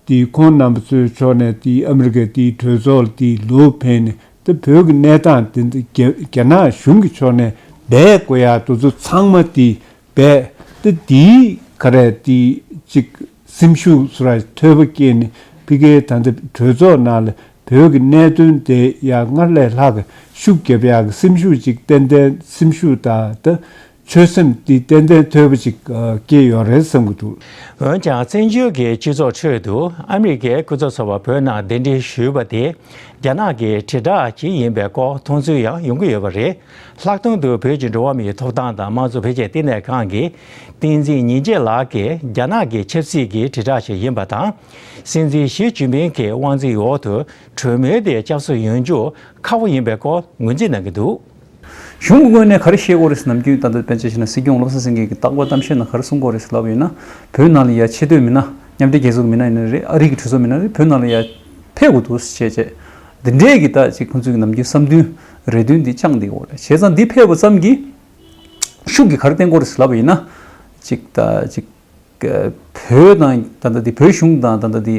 དེའི་ཁོང་རྣམ་པ་ཚོའི་ཕྱོགས་ནས་དེའི་ཨ་མི་རི་ཀའི་དེའི་གྲོས་ཚོགས་ལ་དེའི་ལོ་ཕེབས་ནས་ད་བོད་ཀྱི་གནས་སྟངས་དེ་འདི་རྒྱ་རྒྱ་ནག་གཞུང་གི་ཕྱོགས་ནས་འབད་དགོས་ཡ་དེ་ཚོ་ཚང་མ་དེ་འབད་དེ་དེའི་ག་རེ་དེའི་ཅིག་སེམས་ཤུགས་སུ་ར་ཐོལ་པ་སྐྱེས་ནས་ཕ་གིའི་ད་ལྟ་གྲོས་ཚོགས་ནང་ལ་བོད་ཀྱི་གནད་དོན་དེ་ཡ་སྔར་ལས་ལྷག་གི་ཤུགས་རྒྱབ་ཡག་གི་སེམས་ཤུགས་ཅིག་ཏན་ཏན་སེམས་ཤུགས་དང་ད་ཆོད་སེམས་དེ་ཏན་ཏན་ཐོལ་པོ་ཅིག་ཨ་སྐྱེས་ཡོད་རེད་བསམ་གྱི་འདུག་འོན་ཀྱང་བཙན་བྱོལ་གྱི་སྤྱི་ཚོགས་ཁྲོད་དུ་ཨ་མི་རི་ཀའི་སྐུ་ཚབ་ཚོགས་པ་བོད་ནང་གདན་འདྲེན་ཞུས་པ་དེ་རྒྱ་ནག་གི་དྲིལ་བསྒྲགས་ཅིག་ཡིན་པའི་སྐོར་མཐོང་ཚུལ་ཡང་ཡོང་གི་ཡོད་པ་རེད། ལྷག་དོན་དུ་བོད་ཀྱི་འགྲོ་བ་མིའི་ཐོབ་ཐང་དང་དམངས་གཙོ་འཕེལ་རྒྱས་བསྟི་གནས་ཁང་གི་བསྟན་འཛིན་ཉིན་བྱེད་ལགས་ཀྱིས་རྒྱ་ནག་གི་ཆབ་སྲིད་ཀྱི་དྲིལ་བསྒྲགས་ཤིག་ཡིན་པ་དང་། སྲིད་འཛིན་ཞི་ཅིན་ཕིང་གི་དབང་འཛིན་འོག་ཏུ་གྲོས་མོལ་དེ་བསྐྱར་གསོ་ཡོང་རྒྱུ་ཁག་པོ་ཡིན་པའི་སྐོར་ངོས་འཛིན་གནང་གི་འདུག་གཞུང་གི་ངོས་ནས་ག་རེ་བཤད་དགོས་རེད་ཟེར་ནམ་རྒྱུན་ད་ལྟ་དཔེར་ན་ཆ་བཞག་ན་སྲིད་སྐྱོང་བློ་བཟང་སེང་གེ་གི་རྟག་པར་གཏམ་བཤད་ནང་ག་རེ་གསུང་གི་ཡོད་རེད་ཟེར་ལབ་པ་ཡིན་ན། བོད་ནང་ལ་ཡ་ཆེས་མཐོའི་མི་སྣ་མཉམ་འབྲེལ་རྒྱལ་ཚོགས་ཀྱི་མི་སྣ་ཡིན་ན་རེད། ཨ་རི་གི་གྲོས་ཚོགས་མི་སྣ་རེད། བོད་ནང་ལ་ཡ་ཕེབས་དགོས་འདུག་ཟེར་བྱས་བྱས། འདི་འདྲས་ཀྱི་ད་ཅིག་ཁོང་ཚོའི་གི་ནམ་རྒྱུན་བསམ་འདུན་རེ་འདུན་འདི་བཅངས་བསྡད་ཡོད་རེད། བྱས་ཙང་འདི་ཕེབས་པ་ཙམ་གྱིས་ཤུགས་ཀྱིས་ག་རེ་བསྟན་དགོས་རེད་ཟེར་ལབ་པ་ཡིན་ན། ཅིག་ད་ཅིག་བོད་དང་ད་ལྟ་འདི་བོད་གཞུང་དང་ད་ལྟ་འདི་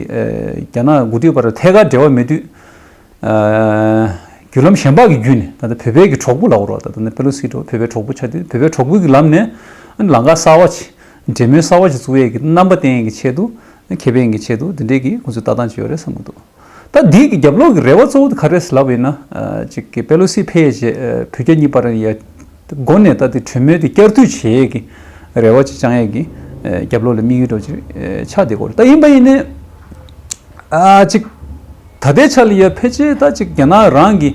རྒྱ་ནག་འགོ་ཁྲིད་བར་ཐད་ཀར་འབྲེལ་བ་མེད་དུས། བརྒྱུད་ལམ་གཞན་པ་གི་བརྒྱུད་ནས་ད་ལྟ་བོད་པའི་གི་གྲོགས་པོ་ལབ་དགོས་རེད་བ། ད་ལྟ་ནི་པེ་ལོ་སི་འདྲ་བོ་བོད་པའི་གྲོགས་པོ་ཆགས་དུས་བོད་པའི་གྲོགས་པོ་གི་ལམ་ནས་ཨ་ནི་ལམ་ཁ་གསར་པ་ཅིག་འབྲེལ་མོལ་གསར་པ་ཅིག་བཙུགས་ཡས་ཀྱི་རྣམ་པ་བསྟན་ཡས་ཀྱི་ཆེད་དུ་ཁེ་ཕན་གྱི་ཆེད་དུ་འདི་འདྲས་ཀྱི་ཁོང་ཚོས་ལྟ་སྟངས་ཅིག་ཡོད་རེད་བསམ་གྱི་འདུག་ད་འདི་གི་རྒྱབ་ལོགས་ཀྱི་རེ་བ་གཙོ་བོ་དེ་ག་རེ་རེད་ལབ་པ་ཡིན་ན། ཅིག་གི་པེ་ལོ་སི་ཕེབས་རྗེས་བོད་རྒྱ་གཉིས་བར་ཡ་སྒོ་ནས་ད་དེ་གྲོས་མོལ་དེ་བསྐྱར་མཐུད་བྱེད་ཡས་ཀྱི་རེ་བ་ཅིག་བཅངས་ཡས་ཀྱི་རྒྱབ་ལོགས་ལ་དམིགས་ཡུལ་འདྲ་བོ་ཅིག་ཆགས་བསྡད་ཀྱི་ཡོད་རེད། ད་ཡིན་པ་ཡིན་ནའི། ཨ་ཅིག་ད་ལྟའི་ཆ་ལ་ཡ་ཕལ་ཆེར་ད་ཅིག་རྒྱ་ནག་རང་གི་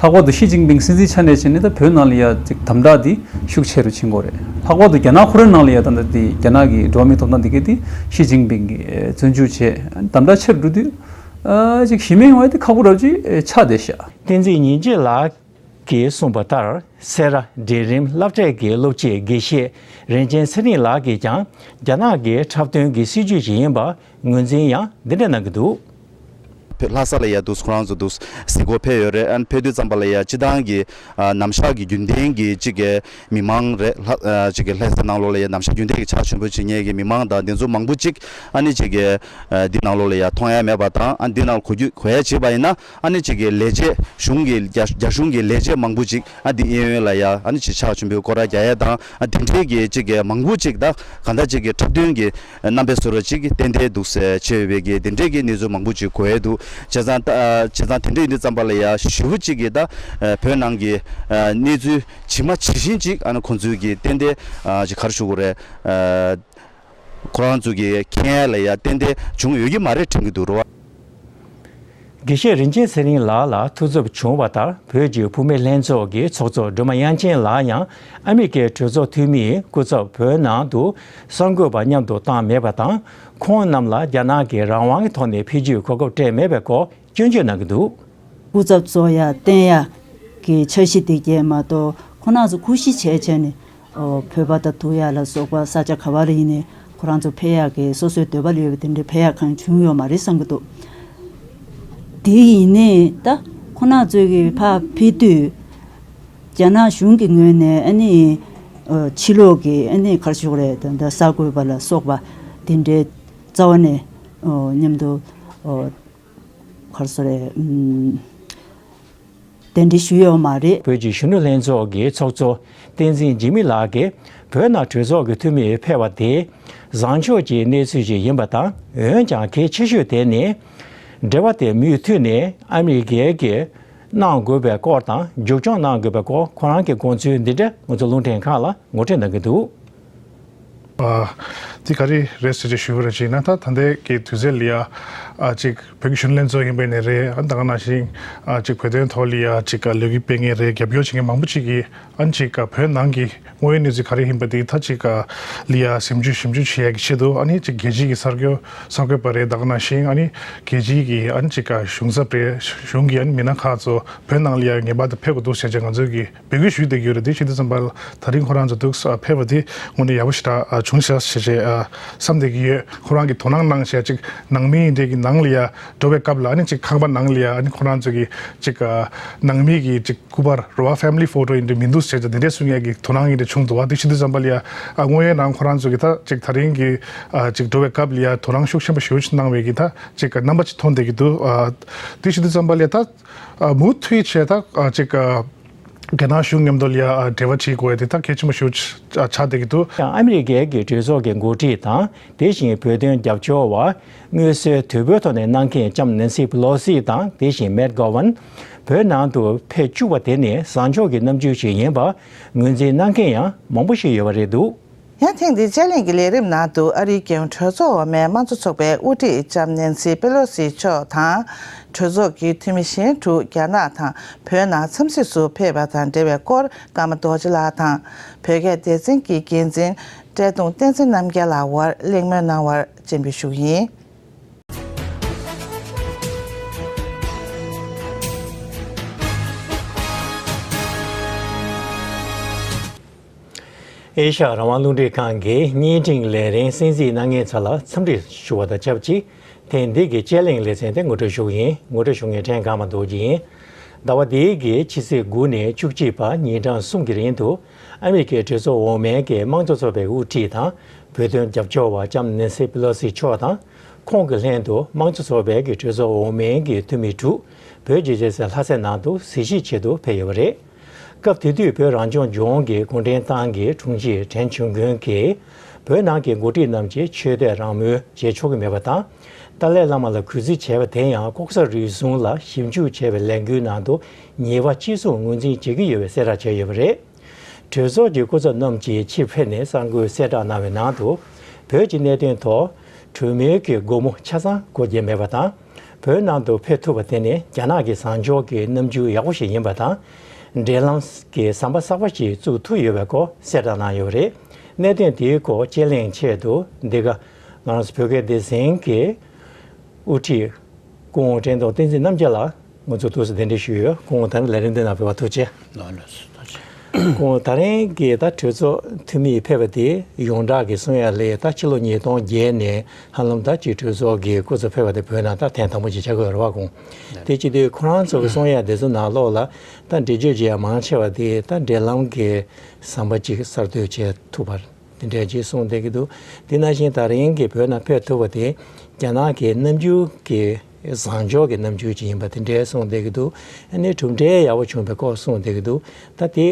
ལྷག་པར་དུ་ཞི་ཅིན་ཕིང་སྲིད་འཛིན་ཆ་ནས་བྱས་ནས་ད་བོད་ནང་ལ་ཡ་ཅིག་དམ་དྲག་འདི་ཤུགས་ཆེ་རུ་ཕྱིན་གྱི་ཡོད་རེད། ལྷག་པར་དུ་རྒྱ་ནག་ཁོ་རང་ནང་ལ་ཡ་ད་ལྟ་འདི་རྒྱ་ནག་གི་འགྲོ་བ་མིའི་ཐོབ་ཐང་འདི་གས་འདི་ཞི་ཅིན་ཕིང་གིས་བཙོན་འཇུག་བྱས་དམ་དྲག་ཆེ་རུ་འགྲོ་དུས། ཨ་ཅིག་ཞི་མོལ་ཡོང་བ་འདི་ཁག་པོ་འདྲ་བོ་ཅིག་ཆགས་བསྡད་ཤག་བསྟན་འཛིན་ཉིན་བྱེད་ལགས་ཀྱིས་གསུངས་པ་ལྟར། སེ་ར་འབྲིང་རིམ་སློབ་གྲྭའི་སློབ་སྤྱི་དགེ་བཤེས་རིན་ཆེན་ཚེ་རིང་ལགས་ཀྱིས་ཀྱང་རྒྱ་ནག་གི་འཁྲབ་སྟོན་གྱི་སྲིད་བྱུས་ཤིག་ཡིན་པ་ངོས་འཛིན་ཡང་འདི་འདྲ་གནང་གི་འདུག་བོད་ལྷ་ས་ལ་ཡ་འདུག་ཁོ་རང་ཚོ་འདུག་གཟིགས་སྐོར་ཕེབས་ཡོད་རེད། ཨ་ནི་ཕེབས་དུས་ཙམ་པ་ལ་ཡ་སྤྱི་བཏང་གི་ཨ་ནམ་ཞག་གི་རྒྱུན་ལྡན་གྱི་གཅིག་གི་མི་མང་རེད། ལྷ་ཨ་གཅིག་གི་ལྷ་ས་ནང་ལོགས་ལ་ཡ་ནམ་ཞག་རྒྱུན་ལྡན་གྱི་ཕྱག་མཆོད་འབུལ་བྱེད་མཁན་གྱི་མི་མང་དང་འདི་ཚོ་མང་པོ་གཅིག་ཨ་ནི་གཅིག་གི་ཨ་འདི་ནང་ལོགས་ལ་ཡ་མཐོང་ཡ་མེད་པ་དང་། ཨ་འདི་ནང་གོ་རྒྱུ་གོ་ཡ་བྱས་པ་ཡིན་ན། ཨ་ནི་གཅིག་གི་ལས་བྱེད་གཞུང་གི་རྒྱ་རྒྱ་གཞུང་གི་ལས་བྱེད་མང་པོ་ཅིག་ཨ་འདི་གཡས་གཡོན་ལ་ཡ་ཨ་ནི་ཅིག་ཕྱག་མཆོད་འབུལ་སྐོར་ར་རྒྱག་ཡ་དང་། ཨ་འདི་འདྲའི་གི་གཅིག་གི་མང་པོ་ཅིག་ད་གང་ལྟར་གཅིག་གི་འཁྲབ་སྟོན་གྱི་རྣམ་པའི་བཟོ་འདྲ་ཅིག་ཏན་ཏན་འདུག་ཟེར་བྱས་ཡོད་པའི་གི་འདི་འདྲའི་གི་གནས་ཚུལ་མང་པོ་ཅིག་གོ་ཡ་འདུག་བྱས་ཙང་ད་བྱས་ཙང་དེ་འདྲ་ཡིན་དུས་ཙམ་པ་ལ་ཡ་ཞེ་པོ་ཅིག་གི་ད་བོད་ནང་གི་གནས་ཚུལ་ཇི་མ་ཇི་བཞིན་ཅིག་ཨ་ནི་ཁོང་ཚོའི་གི་ཏན་ཏན་ཅིག་ག་རེ་ཞུ་དགོས་རེད། ཁོ་རང་ཚོ་གི་མཁྱེན་ཡ་ལ་ཡ་ཏན་ཏན་བྱུང་ཡོད་ཀྱི་མ་རེད་དྲན་གྱི་འདུག་རེད་བ། དགེ་བཤེས་རིན་ཆེན་ཚེ་རིང་ལགས་ལ་ཐུགས་འཚབ་བྱུང་བ་ལྟར། བོད་ཀྱི་བུད་མེད་ལྷན་ཚོགས་ཀྱི་ཚོགས་གཙོ་སྒྲོལ་མ་དབྱངས་ཅན་ལགས་ཡང་ཨ་མི་རི་ཀའི་གྲོས་ཚོགས་འཐུས་མིའི་སྐུ་ཚབ་བོད་ནང་དུ་གསར་འགོད་པ་མཉམ་དུ་བཏང་མེད་པ་དང་། ཁོང་རྣམས་ལ་རྒྱ་ནག་གི་རང་དབང་གི་ཐོག་ནས་ཕེབས་རྒྱུའི་གོ་སྐབས་སྤྲད་མེད་པའི་སྐོར་སྐྱོན་བརྗོད་གནང་གི་འདུག་སྐུ་ཚབ་ཚོགས་ཡར་བསྟན་ཡག་གི་འཆར་གཞི་དེ་གས་མ་གཏོགས། ཁོང་རྣམ་ཚོ་ཁུ་བཞི་བྱས་བྱས་ནས་ཨོ་བོད་པ་དང་ཐུག་ཡག་ལ་སོགས་པ་ས་ཆ་ག་བ་ལ་ཡིན་ནའི་ཁོ་རང་ཚོ་ཕེབས་ཡག་གི་སོ་སོའི་འདོད་པ་ལ་ཡོད་པ་དེ་འདྲ་ཕེབས་ཡག་གང་བྱུང་ཡོད་མ་རེད་བསམ་གྱི་འདུག་དེ་ཡིན་ནའི་ད་ཁོང་རྣམ་ཚོ་གི་ཕར་ཕེབས་དུས་རྒྱ་ནག་གཞུང་གི་ངོས་ནས་ཨ་ནི་ཨོ་ཕྱི་ལོགས་ཀྱི་ཨ་ནི་ག་རེ་ཞུ་དགོས་རེད། ད་ད་གསར་འགོད་པ་ལ་སོགས་པ་དེ་འདྲའི་རྩ་བ་ནས་ཨོ་མཉམ་དུ་ཨོ་ག་རེ་ཟེར་རེད། ཨུམ། གདན་འདྲེན་ཞུས་ཡོད་མ་རེད། བོད་ཀྱི་གཞོན་ནུ་ལྷན་ཚོགས་ཀྱི་ཚོགས་གཙོ་བསྟན་འཛིན་འཇིགས་མེད་ལགས་ཀྱིས་བོད་ནང་གྲོས་ཚོགས་ཀྱི་འཐུས་མི་ཕེབས་པ་དེ་བཟང་ཕྱོགས་ཀྱི་གནས་ཚུལ་ཞིག་ཡིན་པ་དང་། འོན་ཀྱང་གལ་ཆེ་ཤོས་དེ་ནི་འབྲེལ་བ་དེ་མུ་མཐུད་ནས་ཨ་མི་རི་ཀའི་གི་ གནང་དགོས་པའི་སྐོར་དང་མཇུག་སྐྱོང་གནང་དགོས་པའི་སྐོར་ཁོ་རང་གི་དགོངས་ཚུལ་འདི་འདྲ་ང་ཚོ་རླུང་འཕྲིན་ཁང་ལ་ངོ་སྤྲོད་གནང་གི་འདུག། ཨ། འདི་ག་རེ་རེད་ཟེར་ཅིག་ཞུས་པ་རེད་ཅིག་ན། ད་ད་ལྟའི་གི་དུས་ཚོད་ལ་ཡ། ཨ། ཅིག་བོད་ཀྱི་གཞོན་ནུ་ལྷན་ཚོགས་ཡིན་པ་ནས་རེད། ཨ། ད་ག་ནང་བཞིན། ཨ། ཅིག་བོད་དོན་ཐོག་ལ་ཡ་ཅིག་ལས་འགུལ་སྤེལ་མཁན་རེད། རྒྱབ་སྐྱོར་བྱེད་མཁན་མང་པོ་ཅིག་གིས། ཨ་ནི་ཅིག་བོད་ནང་གི་དངོས་ཡོད་གནས་ཚུལ་ག་རེ་ཡིན་པ་དེ་ད་ཅིག་ལ་ཡ་ཞིབ་འཇུག་ཞིབ་འཇུག་བྱེད་ཡ་གི་ཆེད་དུ། ཨ་ནི་ཅིག་རྒྱལ་སྤྱིའི་གི་གསར་འགོད་གསར་འགོད་པ་རེད། ད་ག་ནང་བཞིན། ཨ་ནི་རྒྱལ་སྤྱིའི་གི། ཨ་ནི་ཅིག་གཞུང་ཚབ་རེད། གཞུང་གི། ཨ་ནི་མི་སྣ་ཁག་ཚོ་བོད་ནང་ལ་ཡ་ངེས་པར་དུ་ཕེབས་དགོས་འདུག་ཟེར་བྱས་ང་ཚོས་གི་འབོད་སྐུལ་ཞུས་བསྡད་ཀྱི་ཡོད་རེད། དེ་བྱེད་དུས་ཙམ་པ་ལ་ད་རིང་ཁོ་རང་ཚོ་འདུག་ཕེབས་པ་དེ་དངོས་གནས་ཡག་པོ་ཞེ་དྲག་བྱུང་ཤག་ཞེས་བྱས་བསམ་བསྡད་ཀྱི་ཡོད། ཁོ་རང་གིས་དོ་སྣང་གནང་བྱས། ཅིག་ནང་མི་འདྲ་གི་ནང་ལ་ཡ་འགྲོ་བའི་སྐབས་ལ། ཨ་ནི་ཅིག་ཁང་པ་ནང་ལ་ཡ། ཨ་ནི་ཁོ་རང་ཚོ་གི་ཅིག་ནང་མི་གི་ཅིག་སྐུ་པར་རེད་བ། ཕེ་མི་ལི་ཕོ་ཊོ་ཡིན་དུས་མི་འདུག་ཟེར་བྱས་དེ་འདྲ་གསུང་ཡ་གི་དོ་སྣང་ཡིན་དུས་བྱུང་འདུག་བ། དེ་བྱེད་དུས་ཙམ་པ་ལ་ཡ། ཨ། དངོས་ཡོད་ནང་ཁོ་རང་ཚོ་གི་ད་ཅིག་ད་རིང་གི། ཨ། ཅིག་འགྲོ་བའི་སྐབས་ལ་ཡ་དོ་སྣང་ཤུགས་ཆེན་པོ་ཞེ་པོ་ཅིག་གནང་བའི་གི་ད་ཅིག་རྣམ་པ་ཅིག་མཐོང་བསྡད་ཀྱི་འདུག། ཨ། དེ་བྱེད་དུས་ཙམ་པ་ལ་ཡ་ད། ཨ། མུ་མཐུད་བྱས་ད། ཨ། ཅིག་ཨ། རྒྱ་ནག་གཞུང་མཉམ་དུ་ལ་ཡ། ཨ། འབྲེལ་བ་བྱེད་དགོས་ཡ་དེ་ད་གལ་ཆེན་པོ་ཞིག་ཆགས་བསྡད་ཀྱི་འདུག། ཡང་ཨ་མི་རི་ཀའི་གི་གྲོས་ཚོགས་ཀྱི་འགོ་ཁྲིད་དང་། དེ་བཞིན་བོད་དོན་རྒྱབ་སྐྱོར་བ། མངོན་གསལ་དོད་པོའི་ཐོག་ནས་གནང་མཁན་ལྕམ་ནན་སི་པི་ལོ་སི་དང་། དེ་བཞིན་མེག་གྷོ་ཝན། བོད་ནང་དུ་ཕེབས་བཅུག་པ་དེ་ནི་བཟང་ཕྱོགས་ཀྱི་རྣམ་འགྱུར་ཞིག་ཡིན་པ་ངོས་འཛིན་གནང་མཁན་ཡང་མང་པོ་ཞིག་ཡོད་པ་རེད་འདུག། ཡང་ཐེངས་འདིའི་དཔྱད་གླེང་གི་ལས་རིམ་ནང་དུ། ཨ་རིའི་རྒྱལ་ཡོངས་གྲོས་ཚོགས་འོག་མའི་དམངས་གཙོ་ཚོགས་པའི་དབུ་ཁྲིད་ལྕམ་ནན་སི་པེ་ལོ་སི་མཆོག་དང་། གྲོས་ཚོགས་ཀྱི་འཐུས་མི་གཞན་དྲུག། རྒྱ་ནག་དང་བོད་ནང་འཚམས་གཟིགས་སུ་ཕེབས་པ་དང་འབྲེལ་བའི་སྐོར། ཀརྨ་རྡོ་རྗེ་ལགས་དང་བོད་སྐད་སྡེ་ཚན་གྱི་འགན་འཛིན་བཀྲས་མཐོང་བསྟན་འཛིན་རྣམ་རྒྱལ་ལགས་དབར་གླེང་མོལ་གནང་བར་སྤྱན་འབུལ་ཞུ་གི་ཡིན། ཨེ་ཤ་ཡ་རང་དབང་རླུང་འཕྲིན་ཁང་གི་བརྙན་འཕྲིན་ལས་རིམ་གསན་གཟིགས་གནང་མཁན་ཚོ་ལ་འཚམས་འདྲི་ཞུ་བ་དང་ཆབས་ཅིག། ཐེངས་འདི་གི་དཔྱད་གླེང་ལེ་ཚན་དེ་ངོ་སྤྲོད་ཞུ་གི་ཡིན། ངོ་སྤྲོད་ཞུ་མཁན་ཕྲན་ཀརྨ་རྡོ་རྗེ་ཡིན། ཟླ་བ་འདིའི་གི་ཕྱི་ཚེས་དགུ་ནས་བཅུ་གཅིག་བར་ཉིན་གྲངས་གསུམ་གྱི་རིང་དུ། ཨ་མི་རི་ཀའི་གྲོས་ཚོགས་འོག་མའི་གི་དམངས་གཙོ་ཚོགས་པའི་དབུ་ཁྲིད་དང་། བོད་དོན་རྒྱབ་སྐྱོར་བ་ལྕམ་ནན་སི་པི་ལོ་སི་མཆོག་དང་། ཁོང་གི་ལྷན་དུ་དམངས་གཙོ་ཚོགས་པའི་གི་གྲོས་ཚོགས་འོག་མའི་གི་འཐུས་མི་དྲུག་བོད་རྒྱལ་ས་ལྷ་སའི་ནང་དུ་གཟིགས་ཞིབ་ཆེད་དུ་ཕེབས་ཡོད་པ་རེད། སྐབས་དེ་དུས་བོད་རང་སྐྱོང་ལྗོངས་ཀྱི་གུང་ཁྲན་ཏང་གི་དྲུང་ཆེ་ཁྲེན་ཆོན་ཀོན་གྱིས། བོད་ནང་གི་འགོ་ཁྲིད་རྣམས་ཀྱིས་ཆོས་དད་རང་མོས་བྱེད་ཆོག་གི་མེད་པ་དང་། ཏཱ་ལའི་བླ་མ་ལ་གུས་བརྩི་བྱས་པ་དེ་ཡང་ལྐོག་ཟ་རུལ་སུངས་ལ་ཞིབ་འཇུག་བྱས་པའི་ལས་འགུལ་ནང་དུ་ཉེས་པ་ལྕི་སུ་ངོས་འཛིན་བྱེད་ཀྱི་ཡོད་པའི་གསལ་བསྒྲགས་བྱས་ཡོད་པ་རེད། གྲོས་ཚོགས་ཀྱི་སྐུ་ཚབ་རྣམས་ཀྱིས་ཕྱིར་ཕེབས་ནས་གསར་འགོད་གསལ་བསྒྲགས་གནང་བའི་ནང་དུ། བོད་ཀྱི་གནད་དོན་ཐོག་གྲོས་མོལ་གྱི་སྒོ་མོ་ཆ་ཚང་སྒོ་བརྒྱབ་མེད་པ་དང་། བོད་ནང་དུ་ཕེབས་ཐུབ་པ་དེ་ནི་རྒྱ་ནག་གི་བཟང་ཕྱོགས་ཀྱི་རྣམ་འགྱུར་ཡག་པོ་ཞིག་ཡིན་པ་དང་། འབྲེལ་ལམ་གྱི་ཟམ་པ་གསར་པ་ཞིག་བཙུགས་ཐུབ་ཡོད་པའི་སྐོར་གསལ་བསྒྲགས་གནང་ཡོད་པ་རེད། གནད་དོན་དེའི་སྐོར་དཔྱད་གླེང་ཆེད་དུ། འདི་ག་ང་རང་ཚོ་བོད་སྐད་སྡེ་ཚན་གྱི་དབུ་ཁྲིད་སྐུ་ངོ་བཀྲས་མཐོང་བསྟན་འཛིན་རྣམ་རྒྱལ་ལགས་ང་ཚོ་ཐུགས་སུ་གདན་འདྲེན་ཞུས་ཡོད། སྐུ་ངོ་ད་རིང་ལས་རིམ་འདི་ནང་ཕེབས་པར་ཐུགས་རྗེ་ཆེ། ལགས་ལགས་སོ། ཐུགས་རྗེ་ཆེ། སྐུ་ངོ་ད་རིང་གི་ད་གྲོས་ཚོགས་འཐུས་མི་ཕེབས་པ་དེ་ཡོངས་གྲགས་ཀྱི་གསུང་ཡ་ལས། ད་ཕྱི་ལོ་ཉིས་སྟོང་བརྒྱད་ནས་ཧ་ལམ་ད་ཅིག་གྲོས་ཚོགས་ཀྱི་སྐུ་ཚབ་ཕེབས་པ་དེ་བོད་ནང་ད་ཐེངས་དང་པོ་ཅིག་ཆགས་ཀྱི་ཡོད་རེད་བ། ཁོང་དེ་བྱེད་དུས་ཁོ་རང་ཚོ་གི་གསུང་ཡ་དེ་ཚོ་ནང་ལོགས་ལ་ད་འགྲེལ་བརྗོད་བྱེད་ཡ་མང་ཆེ་བ་དེ་ད་འབྲེལ་ལམ་གྱི་ཟམ་པ་ཅིག་གསར་གཏོད་བྱེད་ཐུབ་པ་དེ་འདྲ་ཅིག་གསུངས་བསྡད་ཀྱི་འདུག། དེ་ནང་བཞིན་ད་རིང་གི་བོད་ནང་ཕེབས་ཐུབ་པ་དེ་རྒྱ་ནག་གི་རྣམ་འགྱུར་གྱི་བཟང་ཕྱོགས་ཀྱི་རྣམ་འགྱུར་ཅིག་ཡིན་པ་དེ་འདྲ་གསུངས་བསྡད་ཀྱི་འདུག། ཨ་ནི་གྲུབ་འབྲས་ཡག་པོ་བྱུང་བའི་སྐོར་གསུངས་བསྡད་ཀྱི་འདུག། ད་དེ་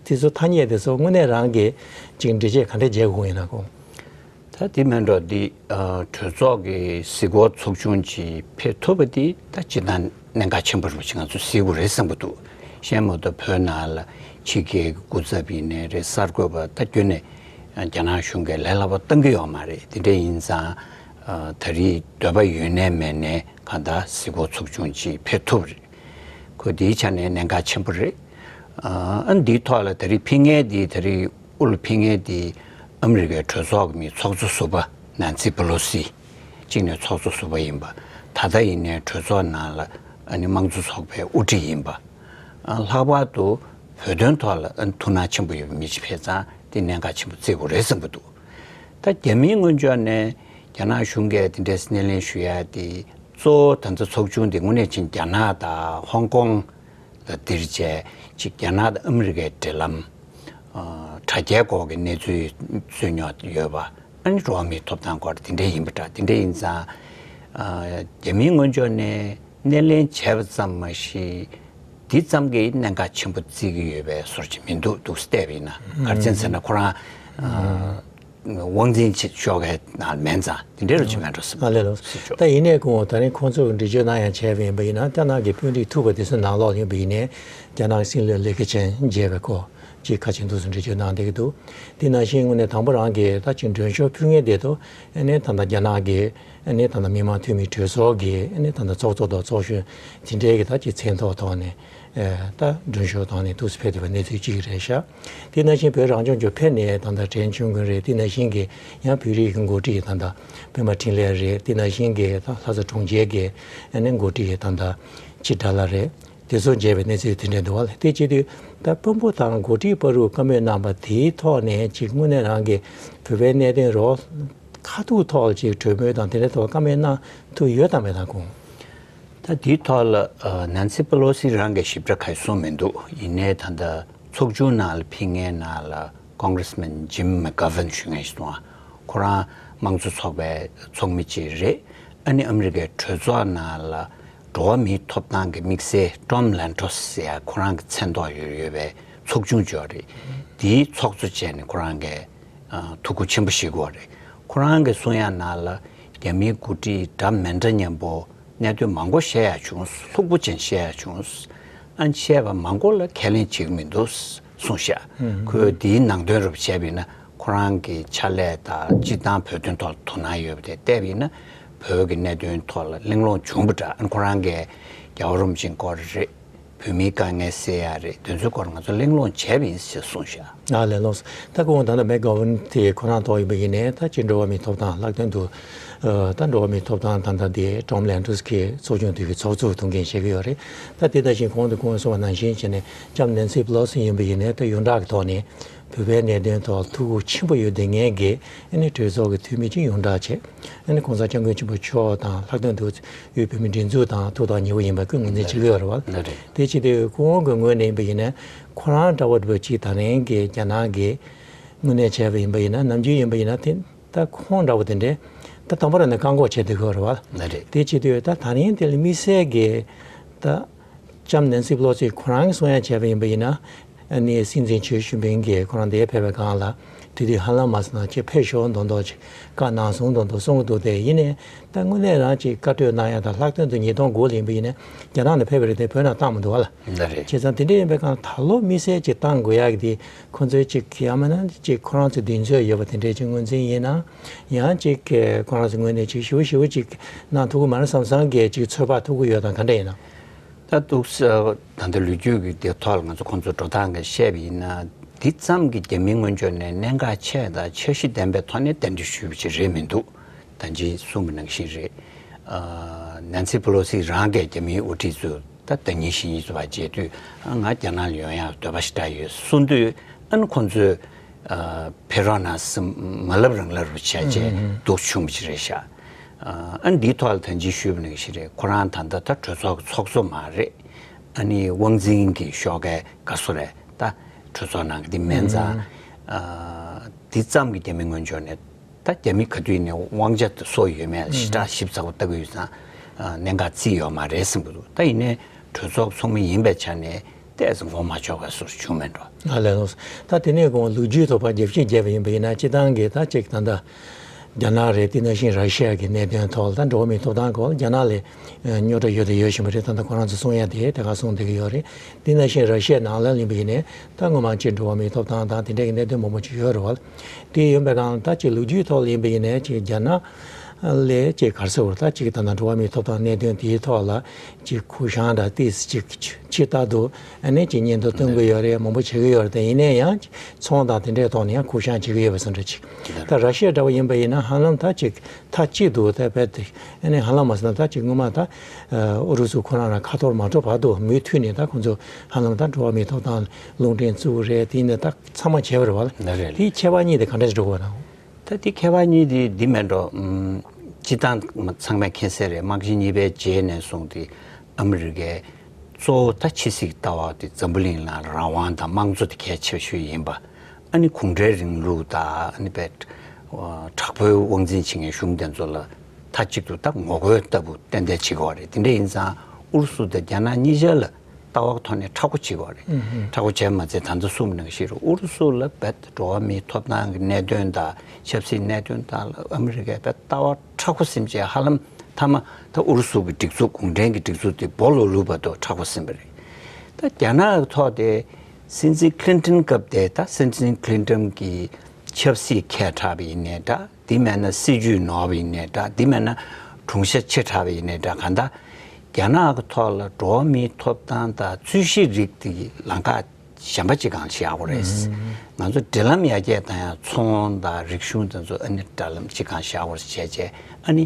དེ་ཚོ་ཐ་སྙད་དེ་ཚོ་དངོས་གནས་རང་གི་ཅིག་འགྲེལ་བཤད་ག་འདྲ་བྱེད་དགོས་ཡིན་ན། ཁོང་། ད་དེ་མིན་འགྲོ་འདི། ཨ། གྲོས་ཚོགས་ཀྱི་གཟིགས་སྐོར་ཚོགས་ཆུང་ཅིག་ཕེབས་ཐུབ་པ་དེ་ད་སྤྱིར་བཏང་གནད་འགག་ཆེན་པོ་རེད་པ་ཅིག་ང་ཚོས་གཟིགས་དགོས་རེད་བསམ་གྱི་འདུག། གཞན་མ་གཏོགས་བོད་ནང་ལ་ཕྱི་རྒྱལ་གྱི་སྐུ་ཚབ་ཡིན་ནའི་རེད། གསར་འགོད་པ་ད་ཁྱོན་ནས་རྒྱ་ནག་གཞུང་གིས་ལས་སླ་པོ་བཏང་གི་ཡོད་མ་རེད། དེ་འདྲ་ཡིན་ཙང་། ཨ། ད་རེས་འདོད་པ་ཡོད་ནའི་མེད་ནའི་གང་ལྟར་གཟིགས་སྐོར་ཚོགས་ཆུང་ཅིག་ཕེབས་ཐུབ་རེད། ཁོ་འདིའི་ཆ་ནས་གནད་འགག་ཆེན་པོ་རེད། ཨ། འདིའི་ཐོག་ལ་ད་རེས་ཕེབས་མཁན་འདི། ད་རེས་དབུ་ལ་ཕེབས་མཁན་འདི་ཨ་མི་རི་ཀའི་གྲོས་ཚོགས་ཀྱི་མི་ཚོགས་གཙོ་ཟུར་པ་ནན་སི་པེ་ལོ་སི། གཅིག་ནས་ཚོགས་གཙོ་ཟུར་པ་ཡིན་པ། ད་ལྟ་ཡིན་ནའི་གྲོས་ཚོགས་ནང་ལ་ཨ་ནི་དམངས་གཙོ་ཚོགས་པའི་དབུ་ཁྲིད་ཡིན་པ། ཨ། ལྷག་པར་དུ་བོད་དོན་ཐོག་ལ་ཨ་ནི་ཐུགས་སྣང་ཆེན་པོ་ཡོད་པའི་མི་ཞིག་ཕེབས་ཙང་དེ་གནད་འགག་ཆེན་པོ་བརྩི་དགོས་རེད་བསམ་གྱི་འདུག། ད་རྒྱ་མིའི་ངོས་ཕྱོགས་ནས་རྒྱ་ནག་གཞུང་གིས་དེ་འདྲའི་སྣེ་ལེན་ཞུ་ཡ་དེ། གཙོ་བོ་ད་ལྟ་ཚོགས་ཆུང་དེ་དངོས་གནས་ཅིག་རྒྱ་ནག་དང་ཧོང་ཀོང་ལ་དེར་བྱས་ཅིག་རྒྱ་ནག་དང་ཨ་མི་རི་ཀའི་འབྲེལ་ལམ། ཨ། དྲ་རྒྱའི་སྐོར་གྱི་གནས་ཚུལ་རྩོད་རྙོག་ཡོད་པ། ཨ་ནི་འགྲོ་བ་མིའི་ཐོབ་ཐང་སྐོར་དེ་འདྲ་ཡིན་པ་འདྲ། དེ་འདྲ་ཡིན་ཙང་། ཨ། རྒྱ་མིའི་ངོས་ཕྱོགས་ནས་སྣེ་ལེན་བྱས་པ་ཙམ་མ་ཞིག་འདི་ཙམ་གྱིས་གནད་འགག་ཆེན་པོ་བརྩི་གི་ཡོད་པའི་བཟོ་འདྲ་ཅིག་མི་འདུག། འདུག་སེ་བལྟས་པ་ཡིན་ན། ག་རེ་བྱས་ཟེར་ན་ཁོ་རང་། ཨ། དབང་འཛིན་བྱེད་ཆོག་གི་ནང་མེད་ཙང་དེ་འདྲ་རུ་ཅི་མེད་འགྲོ་སྲིད་ཨ་ལས་ལོ། སྲིད་ཆོག་ད་ཡིན་ནའི་ཁོང་ད་རིང་ཁོང་ཚོས་འགྲེལ་བརྗོད་གནང་ཡང་བྱས་པ་ཡིན་པ་ཡིན་ན། རྒྱ་ནག་གི་དཔོན་རིགས་ཐུག་པ་དེ་ཚོ་ནང་ལོགས་ཡིན་པ་ཡིན་ནའི་རྒྱ་ནག་སྲིད་བློན་ལི་ཁེ་ཆང་མཇལ་བའི་སྐོར་ཅིག་ཁ་ཆེ་འདུག་སེ་འགྲེལ་བརྗོད་གནང་བསྡད་ཀྱི་འདུག་དེ་ནང་བཞིན་དངོས་གནས་དང་པོ་རང་གིས་ད་ཅིག་མགྲོན་ཤོག་ཕུལ་མཁན་དེ་ཚོ་ཨ་ནི་ད་ལྟ་རྒྱ་ནག་གི་ཨ་ནི་ད་ལྟ་མི་དམངས་འཐུས་མི་གྲོས་ཚོགས་ཀྱི་ཨ་ནི་ད་ལྟ་ཚོགས་གཙོ་དང་ཚོགས་གཞོན་དེ་འདྲའི་གི་ད་ཅིག་མཚན་ཐོག་ཐོག་ནས་ཨེ་ད་མགྲོན་ཤོག་བཏང་ནས་འདུག་སེ་ཕེབས་བསྡད་པའི་གནས་ཚུལ་གཅིག་རེད་ཤག་དེ་ནང་བཞིན་བོད་རང་སྐྱོང་ལྗོངས་ཕེབས་ནས་ད་ལྟ་དྲན་ཆོས་མགོན་རེད། དེ་ནང་བཞིན་གྱི་ཡང་བོད་རིགས་ཀྱི་འགོ་ཁྲིད་ད་ལྟ་པད་མ་འཕྲིན་ལས་རེད། དེ་ནང་བཞིན་གྱི་ད་ལྷ་ས་གྲོང་ཁྱེར་གྱི་ཨ་ནི་འགོ་ཁྲིད་ད་ལྟ་ཆི་དགྲ་ལྷ་རེད། དེ་ཚོ་མཇལ་བའི་གནས་ཚུལ་དེ་འདྲ་འདུག་བ་ལ། དེ་བྱེད་དུས་ད་དཔོན་པོ་དང་འགོ་ཁྲིད་བར་དུ་བཀའ་མོལ་གནང་བ་དེའི་ཐོག་ནས་ཅིག་དངོས་གནས་རང་གི་བོད་པའི་གནད་དོན་རོགས་ཁ་ཐུག་ཐོག་ཅིག་གྲོས་མོལ་དང་དེ་འདྲའི་ཐོག་བཀའ་མོལ་གནང་ཐུབ་ཡོད་དམ་མེད་དམ་ཁོང་། ད་དེའི་ཐོག་ལ་ཨ་ནན་སི་པེ་ལོ་སི་རང་གིས་ཞིབ་ཕྲ་ག་རེ་གསུངས་མི་འདུག་ཡིན་ནའི་ད་ལྟ་ཚོགས་ཆུང་ནང་ལ་ཕེབས་མཁན་ནང་ལ་ཀོང་གྷི་རེ་སི་མེན་ཇིམ་མེག་གྷོ་ཝན་ཞུ་མཁན་ཞིག་འདུག་ཁོ་རང་དམངས་གཙོ་ཚོགས་པའི་ཚོགས་མི་གཅིག་རེད། ཨ་ནི་ཨ་མི་རི་ཀའི་གྲོས་ཚོགས་ནང་ལ་འགྲོ་བ་མིའི་ཐོབ་ཐང་གི་དམིགས་བསལ་ཊོམ་ལན་ཊོས་ཟེར་ཡ་ཁོ་རང་གི་མཚན་ཐོག་ཡོད་ཡོད་པའི་ཚོགས་ཆུང་ཅིག་ཡོད་རེད། དེའི་ཚོགས་གཙོ་བྱས་ནས་ཁོ་རང་གིས་ཨ་ཐུགས་ཁུར་ཆེན་པོ་བཞེས་ཀྱི་ཡོད་རེད། ཁོ་རང་གིས་གསུང་ཡ་ནང་ལ་རྒྱ་མིའི་འགོ་ཁྲིད་འདྲ་མི་འདྲ་མཉམ་པོ་གནད་དོན་མང་པོ་བཤད་ཡ་བྱུང་། ལྷུག་པོ་ཅན་བཤད་ཡ་བྱུང་། ཨ་བཤད་པ་མང་པོ་ལ་ཁས་ལེན་བྱེད་ཀྱི་མི་འདུག་གསུངས་ཤག་ཁོས་དེའི་ནང་དོན་རུ་བྱས་པ་ཡིན་ན་ཁོ་རང་གི་ཕྱག་ལས་དང་སྤྱིར་བཏང་བོད་དོན་ཐོག་ལ་དོ་སྣང་ཡོད་པ་དེ་བལྟས་པ་ཡིན་ན་བོད་ཀྱི་གནད་དོན་ཐོག་ལ་གླེང་སློང་བྱུང་བ་འདྲ། ཨ་ཁོ་རང་གིས་རྒྱལ་བ་རིན་པོ་ཆེའི་སྐོར་རེད། བོད་མིའི་དཀའ་ངལ་སེལ་ཡ་རེད། དེ་ཚོའི་སྐོར་ང་ཚོ་གླེང་སློང་བྱས་པ་ཡིན་ཞེས་གསུངས་ཤག་ཨ་ལས་ལོངས། ད་ཁོང་ད་ལྟ་མེག་གྷོ་ཝན་དེ་ཁོ་རང་ཐོག་ཡིན་པ་ཡིན་ནའི་ད་ཅིག་འགྲོ་བ་མིའི་ཐོབ་ཐང་ལྷག་དོན་དུ་ཨ་ད་འགྲོ་བ་མིའི་ཐོབ་ཐང་ད་ལྟ་དེ་ཊོམ་ལན་ཊོས་ཀྱི་ཚོགས་ཆུང་དེ་གི་ཚོགས་གཙོ་ཐུགས་འགན་བཞེས་ཀྱི་ཡོད་རེད། ད་དེ་ད་བཞིན་གོང་དུ་ཁོང་གསུངས་པ་ནང་བཞིན་བྱས་ནས་ལྕམ་ནན་སི་པེ་ལོ་སི་ཡིན་པ་ཡིན་ནའི་ད་ཡོངས་གྲགས་ཀྱི་ཐོག་ནས་བོད་པའི་གནད་དོན་ཐོག་ཐུགས་ཁུར་ཆེན་པོ་ཡོད་བསྡད་མཁན་གྱི་ཨ་ནི་གྲོས་ཚོགས་ཀྱི་འཐུས་མི་གཅིག་ཡོངས་གྲགས་བྱས། ཨ་ནི་གོང་ས་སྐྱབས་མགོན་ཆེན་པོ་མཆོག་དང་ལྷག་དོན་དུ་དབུས་བོད་མིའི་སྒྲིག་འཛུགས་དང་ཐུགས་ཐག་ཉེ་བོ་ཡིན་པ་ཁོས་ངོས་འཛིན་བྱེད་ཀྱི་ཡོད་རེད་བ། ལགས་རེད། དེ་བྱེད་དུས་ཁོང་གི་ངོས་ནས་ཡིན་པ་ཡིན་ན་ཁོ་རང་འདྲ་བོ་འདྲ་བོ་ཅིག་ད་རིང་གི་རྒྱ་ནག་གི་དངོས་གནས་བྱས་པ་ཡིན་པ་ཡིན་ན་ནམ་རྒྱུན་ཡིན་པ་ཡིན་ན་དེ་ད་ཁོང་འདྲ་བོ་དེ་འདྲས་ད་དང་པོ་རང་ནས་བཀག་འགོག་བྱས་བསྡད་ཀྱི་ཡོད་རེད་བ། ལགས་རེད། དེ་བྱེད་དུས་ད་ད་རིང་དེ་ལ་དམིགས་བསལ་གྱི་ད། ལྕམ་ནན་སི་པེ་ལོ་སི་ཁོ་རང་གིས་གསུང་ཡ་བྱས་པ་ཡིན་པ་ཡིན་ན། ཨ་ནི་སྲིད་འཛིན་ཞི་ཅིན་ཕིང་གིས་ཁོ་རང་འདིར་ཕེབས་པའི་སྒང་ལ་དེ་དུས་ཧ་ལམ་མ་སོང་ན་ཁྱེད་ཕེབས་ཤོག་མདོག་མདོག་ཅིག་བཀའ་གནང་སོང་མདོག་མདོག་གསུང་གི་འདུག་དེ་ཡིན་ནའི་ད་དངོས་གནས་རང་ཅིག་བཀའ་གྲོས་གནང་ཡ་དང་ལྷག་དོན་དུ་ཉིས་སྟོང་དགུ་ལ་ཡིན་པ་ཡིན་ནའི་རྒྱ་ནག་ནས་ཕེབས་པ་རེད་དེ་བོད་ནང་བཏང་མི་འདུག་བ་ལ། ལགས་རེད། བྱས་ཙང་དེ་འདྲ་ཡིན་པའི་སྒང་ད་ལོ་དམིགས་བསལ་ཅིག་བཏང་དགོས་ཡ་གི་དེ་ཁོ་ཚོའི་ཅིག་ཡང་མིན་ན་ཅིག་ཁོ་རང་ཚོའི་གདེང་ཚོད་ཡོད་པ་དེ་འདྲའི་ཅིག་ངོས་འཛིན་ཡིན་ན་ཡང་ཅིག་ཁོ་རང་ཚོའི་ངོས་ནས་ཅིག་ཞེ་པོ་ཞེ་པོ་ཅིག་གནང་ཐུབ་ཀྱི་མ་རེད་བསམ་བསམ་གྱི་ཅིག་ཚོད་དཔག་ཐུབ་ཀྱི་ཡོད་དམ་ག་འདྲ་ཡིན་ན། ད་འདུག་སེ་ད་ལྟ་ལོ་རྒྱུས་ཀྱི་དེ་ཐོག་ལ་ང་ཚོ་ཁོང་ཚོའི་འགྲོ་སྟངས་ཀྱི་བཤད་པ་ཡིན་ན་འདི་ཙམ་གྱི་རྒྱ་མིའི་ངོས་ཕྱོགས་ནས་གནད་འགག་ཆེ་དང་འཆར་གཞི་ལྡན་པའི་ཐོག་ནས་གདན་འདྲེན་ཞུས་པ་ཅིག་རེད་མི་འདུག་ད་ཅི་གསུངས་པ་ནང་བཞིན་རེད། ཨ་ནན་སི་པེ་ལོ་སི་རང་གིས་རྒྱ་མིའི་དབུ་ཁྲིད་ཚོ་ད་ཟླ་ཉིན་བཞིན་ཡིན་ཚོ་བ་མཇལ་དུས་ང་རྒྱ་ནག་ལ་ཡོང་ཡག་འདོད་པ་ཞེ་དྲག་ཡོད་གསུངས་དུས་ཨ་ནི་ཁོང་ཚོས་ཨ་ཕེབས་རོགས་གནང་ཟེར་མ་ལབ་རང་ལབ་རུ་བྱས་རྗེས་འདུག་བྱུང་བ་ཅིག་རེད་ཤག་ཨ་འདིའི་ཐོག་ལ་ད་ཅི་ཞུས་པ་ནང་བཞིན་རེད། ཁོ་རང་ད་ལྟ་ད་གྲོས་ཚོགས་ཀྱི་ཚོགས་གཙོ་མ་རེད། ཨ་ནི་དབང་འཛིན་གྱི་ཤོག་ཁའི་བཀའ་ཟུར་རེད། ད་གྲོས་ཚོགས་ནང་གི་འདི་མིན་ཙང་ཨ་འདི་ཙམ་གྱི་རྒྱ་མི་ངོས་ཕྱོགས་ནས་ད་རྒྱ་མི་ག་དུས་ནས་དབང་ཆ་སོགས་ཡོད་མེད་ཞེ་དྲག་ཞིབ་ཚགས་པོ་ལྟ་གི་ཡོད་ཙང་ཨ་གནད་འགག་བརྩིས་ཡོད་མ་རེད་བསམ་གི་འདུག་ད་ཡིན་ནའི་གྲོས་ཚོགས་ཚོགས་མི་ཡིན་པའི་ཆ་ནས་ཏོག་ཙམ་མགོ་མ་ཆོད་པ་བཟོ་འདྲ་བྱུང་མེད་འགྲོ། ཨ་ལས་ལོ། ད་དེ་ནས་དགོངས་ལོ་རྒྱུས་ཐོག་པ་རྒྱབ་བཤད་བརྒྱབ་པ་ཡིན་པ་ཡིན་ན་སྤྱིར་བཏང་གི་ད་ཅིག་ད་ལྟ་རྒྱ་ནག་རེད། དེ་ནང་བཞིན་ར་ཤི་ཡ་གི་གནད་དོན་ཐོག་ལ་ད་འགྲོ་བ་མིའི་ཐོབ་ཐང་སྐོར་རྒྱ་ནག་ལ་རྙོག་དྲ་ཡོད་དང་ཡོད་བཞིན་པ་རེད། ད་ལྟ་ཁོ་རང་ཚོ་གསུང་ཡ་དེ་དེ་ག་གསུང་བསྡད་ཀྱི་ཡོད་རེད། དེ་ནང་བཞིན་ར་ཤི་ཡའི་ནང་ལ་ཡིན་པ་ཡིན་ནའི་ད་སྔོན་མ་ཅིག་འགྲོ་བ་མིའི་ཐོབ་ཐང་དང་དེ་འདྲའི་གི་གནད་དོན་མང་པོ་ཅིག་ཡོད་རེད་བ། དེ་ཡིན་པའི་སྒང་ད་ཅིག་ལོ་རྒྱུས་ཐོག་ལ་ཡིན་པ་ཡིན་ནའི་ཅིག་རྒྱ་ནག་ལས་ཅིག་ག་རེ་ཟེར་དགོས་རེད། ད་ཅིག་ད་ལྟ་འགྲོ་བ་མིའི་ཐོབ་ཐང་གནད་དོན་དེའི་ཐོག་ལ་ཅིག་ཁུ་བྱང་འདྲ་ཏོག་ཙམ་ཅིག་ཕྱི་ལྟར་དུ་ཨ་ནི་ཅིག་སྙན་ཐོ་སྟོན་གྱི་ཡོད་རེད། མང་པོ་བྱེད་ཀྱི་ཡོད་རེད། དེ་ཡིན་ནའི་ཡང་ཚོང་དང་དེ་འདྲའི་ཐོག་ནས་ཡང་ཁུ་བྱང་བྱེད་ཀྱི་ཡོད་པ་བཟོ་འདྲ་ཅིག་ད་ར་ཤི་ཡ་འདྲ་བོ་ཡིན་པ་ཡིན་ན་ཧ་ལམ་ད་ཅིག་མཐའ་གཅིག་ཏུ་ད་རྦད་དེ་ཨ་ནི་ཧ་ལམ་མ་ཟེར་ན་ད་ཅིག་སྔོན་མ་ད་ཨུ་རུ་སུ་ཁོ་རང་རང་ཁ་ཐོར་མ་འགྲོ་བར་དུ་མུ་མཐུད་ནས་ད་ཁོང་ཚོ་ཧ་ལམ་ད་འགྲོ་བ་མིའི་ཐོབ་ཐང་རླུང་འཕྲིན་བཙུགས་རེད། དེ་ཡིན་ན་ད་ཚང་མ་བྱས་པ་རེད་བ། ལ་རེད། དེའི་ཁྱད་པར་གཉིས་དེ་ག་འདྲ་ཞིག་འགྲོ་གི་ཡོད་དང་། ད་དེ་ཁྱད་པར་གཉིས་དེ་འདི་མེད་འགྲོ། ཨམ། སྤྱིར་བཏང་ཚང་མས་མཁྱེན་གསལ་རེད། དམག་ཆེན་གཉིས་པའི་རྗེས་ནས་བཟུང་སྟེ་ཨ་མི་རི་ཀའི་གཙོ་བོ་ད་ཕྱི་སྲིད་ལྟ་བ་དེ་འཛམ་བུ་གླིང་ནང་ལ་རང་དབང་དང་དམངས་གཙོ་དེ་གལ་ཆེ་ཤོས་ཡིན་པ། ཨ་ནི་གུང་ཁྲན་རིང་ལུགས་དང་ཨ་ནི་པའི་དྲག་པོའི་དབང་འཛིན་བྱེད་མཁན་གཞུང་དེ་ཚོ་ལ་མཐའ་གཅིག་ཏུ་ད་ངོ་རྒོལ་ལྟ་བུ་ཏན་ཏན་བྱེད་ཀྱི་ཡོད་རེད། དེ་འདྲ་ཡིན་ཙང་ཨུ་རུ་སུ་དང་རྒྱ་ནག་གཉིས་ཆ་ལ། ལྟ་བ་ཐོག་ནས་མཁྲེགས་པོ་བྱེད་དགོས་རེད། མཁྲེགས་པོ་བྱས་མ་ཚད་ད་ལྟ་གསུངས་པ་ནང་བཞིན་རེད། ཨུ་རུ་སུ་ལ་རྦད་འགྲོ་བ་མིའི་ཐོབ་ཐང་གི་གནད་དོན་དང་ཆབ་སྲིད་གནད་དོན་དག་ལ་ཨ་མི་རི་ཀས་རྦད་ལྟ་བ་མཁྲེགས་པོ་ཟིན་བྱས་ཧ་ལམ་མཐའ་མ་ད་ཨུ་རུ་སུ་གི་སྒྲིག་འཛུགས་གུང་ཁྲན་གྱི་སྒྲིག་འཛུགས་དེ་སྦོ་ལོག་ལུས་བར་དུ་མཁྲེགས་པོ་ཟིན་པ་རེད། ད་རྒྱ་ནག་གི་ཐོག་དེ་སྲིད་འཛིན་ཁི་ལིན་ཏོན་སྐབས་དེ་ད་སྲིད་འཛིན་ཁི་ལིན་ཏོན་གྱི་ཆབ་སྲིད་ཁས་དྲག་པ་ཡིན་ནའི་འདྲ། དེ་མེད་ན་སྲིད་ཇུས་ནོར་བ་ཡིན་ནའི་འདྲ། དེ་མེད་ན་དྲུང་ཤ་ཆེ་དྲགས་པ་ཡིན་ནའི་འདྲ། གང་ལྟར་རྒྱ་ནག་གི་ཐོག་ལ་འགྲོ་བ་མིའི་ཐོབ་ཐང་དང་རྩོད་གཞི་རིགས་དེ་ལམ་ཁ་གཞན་པ་ཅིག་སྒང་བཞག་དགོས་རེད། ང་ཚོ་འབྲེལ་ལམ་ཡར་རྒྱས་དང་ཡང་ཚོང་དང་རིག་གཞུང་དེ་ཚོ་ཨ་ནི་འབྲེལ་ལམ་ཅིག་སྒང་བཞག་དགོས་རེད་བྱས་བྱས། ཨ་ནི་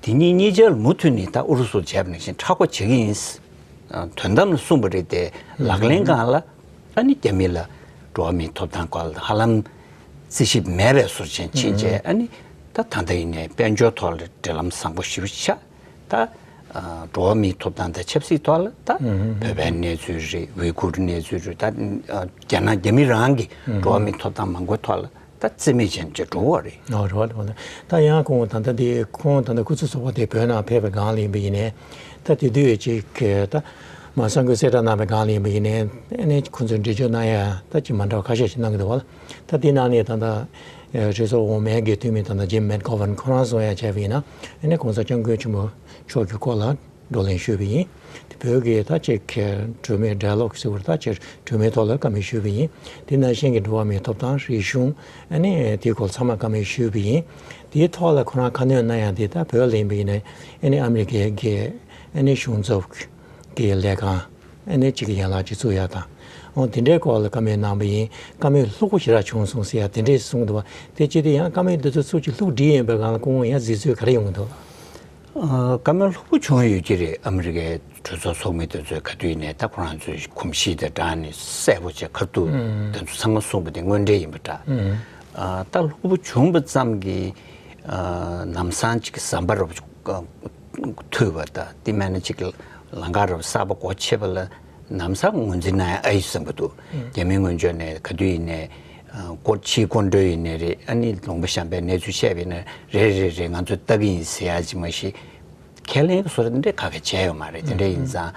དེ་གཉིས་གཉིས་ཆར་མུ་མཐུད་ནས་ད་ཨུ་རུ་སུ་བྱས་པ་ནང་བཞིན་མཁྲེགས་པོ་བྱེད་ཀྱི་ཡིན། དོན་དམ་ལ་གསུངས་པ་རེད་དེ། ལག་ལེན་སྒང་ལ་ཨ་ནི་རྒྱ་མི་ལ་འགྲོ་བ་མིའི་ཐོབ་ཐང་སྐོར་ལ་ཧ་ལམ་རྩིས་ཞིབ་མེད་པའི་བཟོ་ཅན་ཕྱིན་བྱས། ཨ་ནི་ད་ད་ལྟ་ཡིན་ནའི་དཔལ་འབྱོར་ཐོག་ལ་འབྲེལ་ལམ་བཟང་པོ་ཞེ་པོ་ཆགས། ད་འགྲོ་བ་མིའི་ཐོབ་ཐང་དང་ཆབ་སྲིད་ཐོག་ལ་ད་བོད་པའི་གནས་ཚུལ་རེད། ཝི་གུར་གནས་ཚུལ་རེད། ད་རྒྱ་ནག་རྒྱ་མི་རང་གི་འགྲོ་བ་མིའི་ཐོབ་ཐང་མང་པོའི་ཐོག་ལ་ད་རྩིས་མེད་ཅན་ཅིག་འགྲོ་བ་རེད། ཨོ་རེད་བ་རེད་བ། ད་ཡང་ཁོང་ད་ལྟ་དེ་ཁོང་ད་ལྟ་སྐུ་ཚབ་ཚོགས་པ་དེ་བོད་ནང་ཕེབས་པའི་སྒང་ལ་ཡིན་པ་ཡིན་ནའི། ད་དེ་དུས་ཅིག་ད་མ་གསང་སྐུ་གསལ་བསྒྲགས་གནང་བའི་སྒང་ལ་ཡིན་པ་ཡིན་ནའི་ཨ་ནི་ཁོང་ཚོས་འགྲེལ་བརྗོད་གནང་ཡ་ད་ཅིག་མ་འདྲ་བ་ཁ་ཤས་ཤིག་གནང་གི་འདུག་བ་ལ། ད་དེ་ནང་ནས་ད་ལྟ་རེས་གཟའ་འོག་མའི་གི་འཐུས་མི་ད་ལྟ་ཇིམ་མེད་ཀོ་ཝན་ཁོ་རང་སོང་ཡ་བྱས་པ་ཡིན་ན་ཨ་ནི་གོང་ས་སྐྱབས་མགོན་ཆེན་པོ་མཆོག་གི་སྐོར་ལ། བགྲོ་གླེང་ཞུས་པ་ཡིན། དེ་བོད་ཀྱི་ད་ཅིག་གྲོས་མོལ་ཌའི་ལོག་ཟེར་བར་ད་ཅིག་གྲོས་མོལ་ཐོག་ལ་བཀའ་མོལ་ཞུས་པ་ཡིན། དེ་ནང་བཞིན་གྱི་འགྲོ་བ་མིའི་ཐོབ་ཐང་རིག་གཞུང་ཨ་ནི་དེའི་སྐོར་ཚང་མ་བཀའ་མོལ་ཞུས་པ་ཡིན། དེའི་ཐོག་ལ་ཁོ་རང་ཁ་སྣོན་གནང་ཡ་དེ་ད་བོད་ལ་ཡིན་པ་ཡིན་ན་ཨ་ནི་ཨ་མི་རི་ཀའི་གི་ཨ་ནི་གཞུང་ཚབ་ཀྱི་ལས་ཁང་ཨ་ནི་ཅིག་གི་ཡན་ལག་ཅིག་བཙུགས་ཡ་དང་། འོ་དེ་འདྲའི་སྐོར་ལ་བཀའ་མོལ་གནང་པ་ཡིན། བཀའ་མོལ་ལྷུག་པོ་ཞེ་དྲག་བྱུང་སོང་ཟེར་ཡ་དེ་འདྲས་གསུངས་འདུག་བ། དེ་ཅི་སྟེ་ཡང་བཀའ་མོལ་འདི་ཚོ་ཚུར་ཅིག་ལྷུག་བསྒྲིལ་ཡིན་པའི་སྒང་ལ་སྐུ་ངོ་ཡང་གཟིགས་ཚུལ་ག་རེ་ཡོང་གི་འདུག་ཨ། བཀའ་མོལ་ལྷུག་པོ་བྱུང་ཡོད་ཀྱི་རེད། ཨ་མི་རི་ཀའི་གྲོས་ཚོགས་ཚོགས་མི་དེ་ཚོས་ག་དུས་ཡིན་ནའི་ད་ཁོ་རང་ཚོའི་གོམས་གཤིས་དང་སྦྲགས་ནས་གསལ་པོ་བྱས་ཁ་ཐུག་དེ་ཚོ་ཚང་མ་གསུངས་པ་དེ་དངོས་འབྲེལ་ཡིན་པ་འདྲ། ཨ། ད་ལྷུག་པོ་བྱུང་བ་ཙམ་གྱིས་ཨ་ལམ་སང་ཅིག་ཟམ་པ་རུ་ཐུག་པ་དང་དེ་མིན་ན་ཅིག་ལམ་ཁ་རུ་གསར་པ་སྒོ་ཕྱེ་བ་ལ་ལམ་སང་ངོས་འཛིན་གནང་ཡ་ཨེ་ཡོད་བསམ་གྱི་འདུག་རྒྱ་མིའི་ངོས་ཕྱོགས་ནས་ག་དུས་ཡིན་ནའི་ཨ་སྐོར་ཕྱིའི་སྐོར་འགྲོ་ཡིན་ནའི་རེད། ཨ་ནི་ལུང་པ་གཞན་པའི་གནས་ཚུལ་བཤད་པ་ཡིན་ན་རེད་རེད་རེད། ང་ཚོས་ལྟ་གི་ཡིན་ཟེར་ཡ་ཅིག་མ་གཞི་ཁས་ལེན་གྱི་བཟོ་འདྲ་ག་གེ་བྱས་ཡོད་མ་རེད། དེ་འདྲ་ཡིན་ཙང་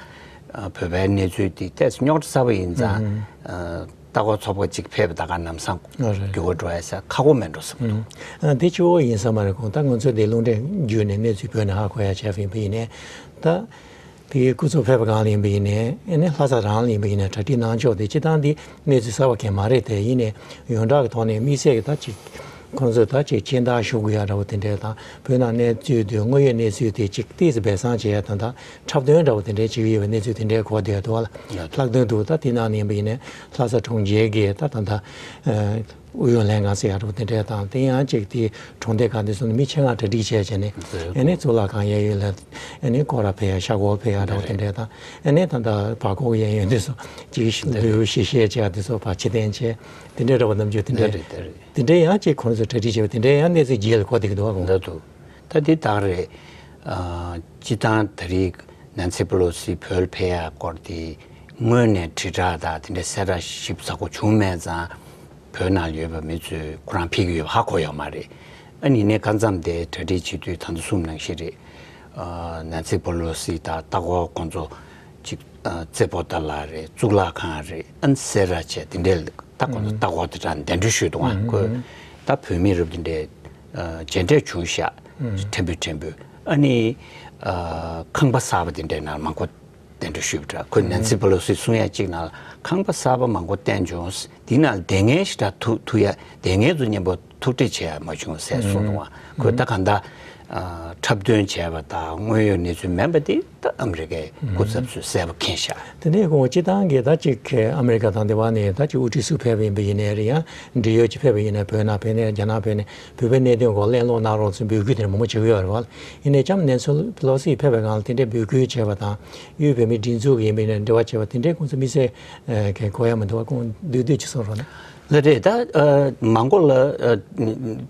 ཨ་བོད་པའི་གནས་ཚུལ་དེ་ཏོག་ཙམ་རྙོག་དྲ་ཚ་པོ་ཡིན་ཙང་ཨ་ལྟ་སྐོར་ཚོགས་པ་ཅིག་ཕེབས་པ་ད་ག་ལམ་སང་འགྱུར་བ་འགྲོ་ཡ་ས་ཁག་པོ་མེད་འགྲོ་བསམ་གྱི་འདུག་ཨ་དེ་གཅིག་པོ་ཡིན་ས་མ་རེད། ཁོང་ད་ང་ཚོས་དེ་རླུང་འཕྲིན་བརྒྱུད་ནས་གནས་ཚུལ་བོད་ནས་ཧ་གོ་ཡ་བྱས་པ་ཡིན་པ་ཡིན་ནའི་ད། དེའི་སྐུ་ཚབ་ཕེབས་པ་སྒང་ལ་ཡིན་པ་ཡིན་ནའི་ཨ་ནི་ལྷ་ས་རང་ལ་ཡིན་པ་ཡིན་ནའི་གྲ་སྒྲིག་གནང་ཕྱོགས་དེ་སྤྱིར་བཏང་འདི་གནས་ཚུལ་གསར་པ་གང་མ་རེད་དེ། ཡིན་ནའི་ཡོངས་གྲགས་ཀྱི་ཐོག་ནས་དམིགས་བསལ་གྱི་ད་ཅིག་ཁོང་ཚོས་ད་ཅིག་མཁྱེན་རྟགས་ཞུ་དགོས་ཡ་འདྲ་བོ་དེ་འདྲའི་དང་བོད་ནང་གནས་ཚུལ་དེ་དངོས་ཡོད་གནས་ཚུལ་དེ་ཅིག་ཏོག་ཙམ་སྦས་གསང་བྱེད་ཡ་དང་ད་འཁྲབ་སྟོན་འདྲ་བོ་དེ་འདྲའི་བྱེད་ཀྱི་ཡོད་པའི་གནས་ཚུལ་དེ་འདྲའི་གོ་བསྡད་འདུག་བ་ལ། ལྷག་དོན་དུ་ད་དེ་ནང་ནས་ཡིན་པ་ཡིན་ནའི་ལྷ་ས་གྲོང་ཁྱེར་གྱི་ད་ད་ད། ཨུ་ཡོན་ལྷན་ཁང་ཟེར་ཡག་འདྲ་བོ་དེ་འདྲས་དང་། དེ་ཡང་ཅིག་དེ་གྲོང་སྡེ་ཁག་དེ་ཚོ་ནས་མི་ཆེད་མངགས་གྲ་སྒྲིག་བྱས་བྱས་ནས་ཨེ་ནས་གཙུག་ལག་ཁང་གཡས་གཡོན་ལ་ཨེ་ནས་སྐོར་ར་ཕེབས་ཡག་ཤར་སྐོར་ཕེབས་ཡག་འདྲ་བོ་དེ་འདྲས་དང་། ཨེ་ནས་ད་ལྟ་བར་སྐོར་གྱི་གཡས་གཡོན་དེ་ཚོ་ཅིག་ལུས་ཞིག་བཤད་བྱས་དེ་ཚོ་ཕར་ཕྱིར་འཐེན་བྱས་དེ་འདྲས་འདྲ་བོ་རྣམ་འགྱུར་དེ་འདྲས་དེ་འདྲས་ཡང་ཅིག་ཁོང་ཚོས་གྲ་སྒྲིག་བྱས་པ་དེ་འདྲས་ཡང་གནས་ཚུལ་རྗེས་ལ་གོ་བསྡད་ཀྱི་འདུག་བ། ཁོང་འདྲ་འདུག་ད་དེ་དག་རེད། ཨ། སྤྱིར་བཏང་ད་རེས་ནན་སི་པེ་ལོ་སི་བོད་ལ་ཕེབས་ཡག་སྐོར་དེ་སྔོན་ནས་དྲིལ་བསྒྲགས་དང་དེ་འདྲའི་གསལ་བསྒྲགས་ཞིབ་ཚགས་པོ་བྱུང་མེད་ཙང་། བོད་ནང་ཡོད་པའི་མི་ཚོས་ཁོ་རང་ཕེབས་ཀྱི་ཡོད་པ་ཧ་གོ་ཡོད་མ་རེད། ཨ་ནི་ནས་སྐབས་མཚམས་དེ་གྲ་སྒྲིག་བྱེད་དུས་ད་ལྟ་གསུངས་ནང་བཞིན་རེད། ཨ། ནན་སི་པེ་ལོ་སི་དང་ལྟ་སྐོར་ཁོང་ཚོ་གཅིག་ཨ། རྩེ་ཕོ་ཏཱ་ལ་རེད། གཙུག་ལག་ཁང་རེད། ཨ་ནི་སེ་ར་བྱས་དེ་འདྲའི་ད་ཁོང་ཚོ་ལྟ་སྐོར་དེ་འདྲ་གདན་འདྲེན་ཞུས་འདུག་ཨ། ཁོས་ད་བོད་མི་རབས་དེ་འདྲའི་ཨ། མཇལ་འཕྲད་བྱུང་ཤག་ཕྲན་བུ་ཕྲན་བུ། ཨ་ནི་ཨ། ཁང་པ་གསར་པ་དེ་འདྲའི་ནང་མང་པོ་གདན་འདྲེན་ཞུས་པ་འདྲ། ཁོས་ནན་སི་པེ་ལོ་སིས་གསུང་ཡ་གཅིག་ནང་ལ་ཁང་པ་གསར་པ་མང་པོ་བསྟན་བྱུང་། དེའི་ནང་ལ་དེ་སྔའི་ཞེ་དྲག་ཐུག་ཐུག་ཡ་དེ་སྔའི་ཚོ་མཉམ་པོ་ཐུག་འཕྲད་བྱས་ཡ་མ་བྱུང་ཟེར་གསུངས་འདུག་ཨ། ཁོས་ད་གང་ལྟར་ཨ། འཁྲབ་སྟོན་བྱས་པ་དང་དངོས་ཡོད་གནས་ཚུལ་མིན་པ་དེ་ད་ཨ་མི་རི་ཀའི་སྐུ་ཚབ་ཚོས་གསལ་པོ་མཁྱེན་ཤག་དེ་ནས་ཁོང་སྤྱིར་བཏང་གི་ད་ཅིག་ཨ་མི་རི་ཀ་དང་དེ་བ་ནས་ད་ཅིག་དབུ་ཁྲིད་སུ་ཕེབས་པ་ཡིན་པ་ཡིན་ནའི་རེད། ཡང་འབྲེལ་ཡོད་ཅིག་ཕེབས་པ་ཡིན་ན་བོད་ནང་ཕེབས་ནས་རྒྱ་ནག་ཕེབས་ནས་བོད་པའི་གནད་དོན་སྐོར་གླེང་སློང་གནང་རོགས་ཟེར་འབོད་སྐུལ་དེ་འདྲ་མང་པོ་བྱེད་ཀྱི་ཡོད་རེད་བ། ཡིན་ནའི་ལྕམ་ནན་སི་པེ་ལོ་སི་ཕེབས་པའི་སྒང་ལ་དེ་འདྲའི་འབོད་སྐུལ་བྱས་པ་དང་དབུས་བོད་མིའི་སྒྲིག་འཛུགས་ཡིན་པ་ཡིན་ན་འབྲེལ་བ་བྱས་པ་དེ་འདྲའི་ཁོང་ཚོ་དམིགས་བསལ་གི་གོ་ཡ་མི་འདུག་བ། ཁོང་བསྡུས་བསྡུས་ཅིག་གསུང་རོགས་གནང་། ལགས་རེད། ད་ཨ། མང་པོ་ལ་ཨ།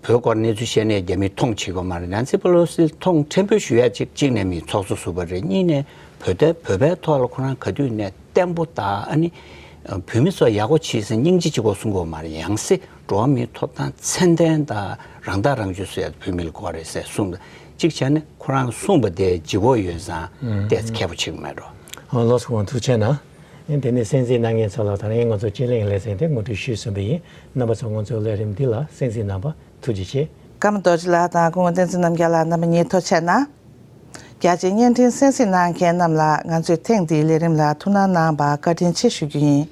བོད་སྐོར་གནས་ཚུལ་བཤད་ནས་རྒྱ་མིས་མཐོང་བྱེད་དགོས་མ་རེད། ནན་སི་པེ་ལོ་སི་མཐོང་ཕྲན་བུ་ཞུ་ཡ་གཅིག་གཅིག་ནས་མི་ཚོགས་གཙོ་ཟུར་པ་རེད། གཉིས་ནས་བོད་དེ་བོད་པའི་ཐོག་ལ་ཁོ་རང་ག་དུས་ནས་བརྟན་པོ་དང་ཨ་ནི་བོད་མི་ཚོ་ཡག་པོ་བྱེད་ཟེར་སྙིང་རྗེ་གཅིག་པོ་གསུང་དགོས་མ་རེད། ཡང་སེ་འགྲོ་བ་མིའི་ཐོབ་ཐང་ཚད་ལྡན་དང་རང་ཐག་རང་གཅོད་ཟེར་ཡ་བོད་མི་ལ་དགོས་རེད་ཟེར་གསུངས། གཅིག་བྱས་ན་ཁོ་རང་གསུངས་པ་དེ་ལྗིད་ཁོག་ཡོད་ཙང་ཏོག་ཙམ་ཁྱད་པར་ཕྱིན་མེད་འགྲོ། ཨ། ལགས་སོ། ཐུགས་རྗེ་གནང་། དེ་ནས་གསན་གཟིགས་གནང་མཁན་ཚོ་ལ་ད་རིང་ང་ཚོ་དཔྱད་གླེང་ལེ་ཚན་དེ་ངོ་སྤྲོད་ཞུས་ཟིན་པ་ཡིན། རྣམ་པ་ཚོ་ང་ཚོའི་ལས་རིམ་འདི་ལ་གསན་གཟིགས་གནང་བར་ཐུགས་རྗེ་ཆེ། ཀརྨ་རྡོ་རྗེ་ལགས་དང་སྐུ་ངོ་བསྟན་འཛིན་རྣམ་རྒྱལ་ལགས། རྣམ་པ་གཉིས་ཐུགས་རྗེ་ཆེ་གནང་། རྒྱ་ཆེའི་བརྙན་འཕྲིན་གསན་གཟིགས་གནང་མཁན་རྣམས་ལ་ང་ཚོས་ཐེངས་འདིའི་ལས་རིམ་ལ་ཐུགས་སྣང་གནང་བར་བཀའ་དྲིན་ཆེ་ཞུ་རྒྱུ་ཡིན།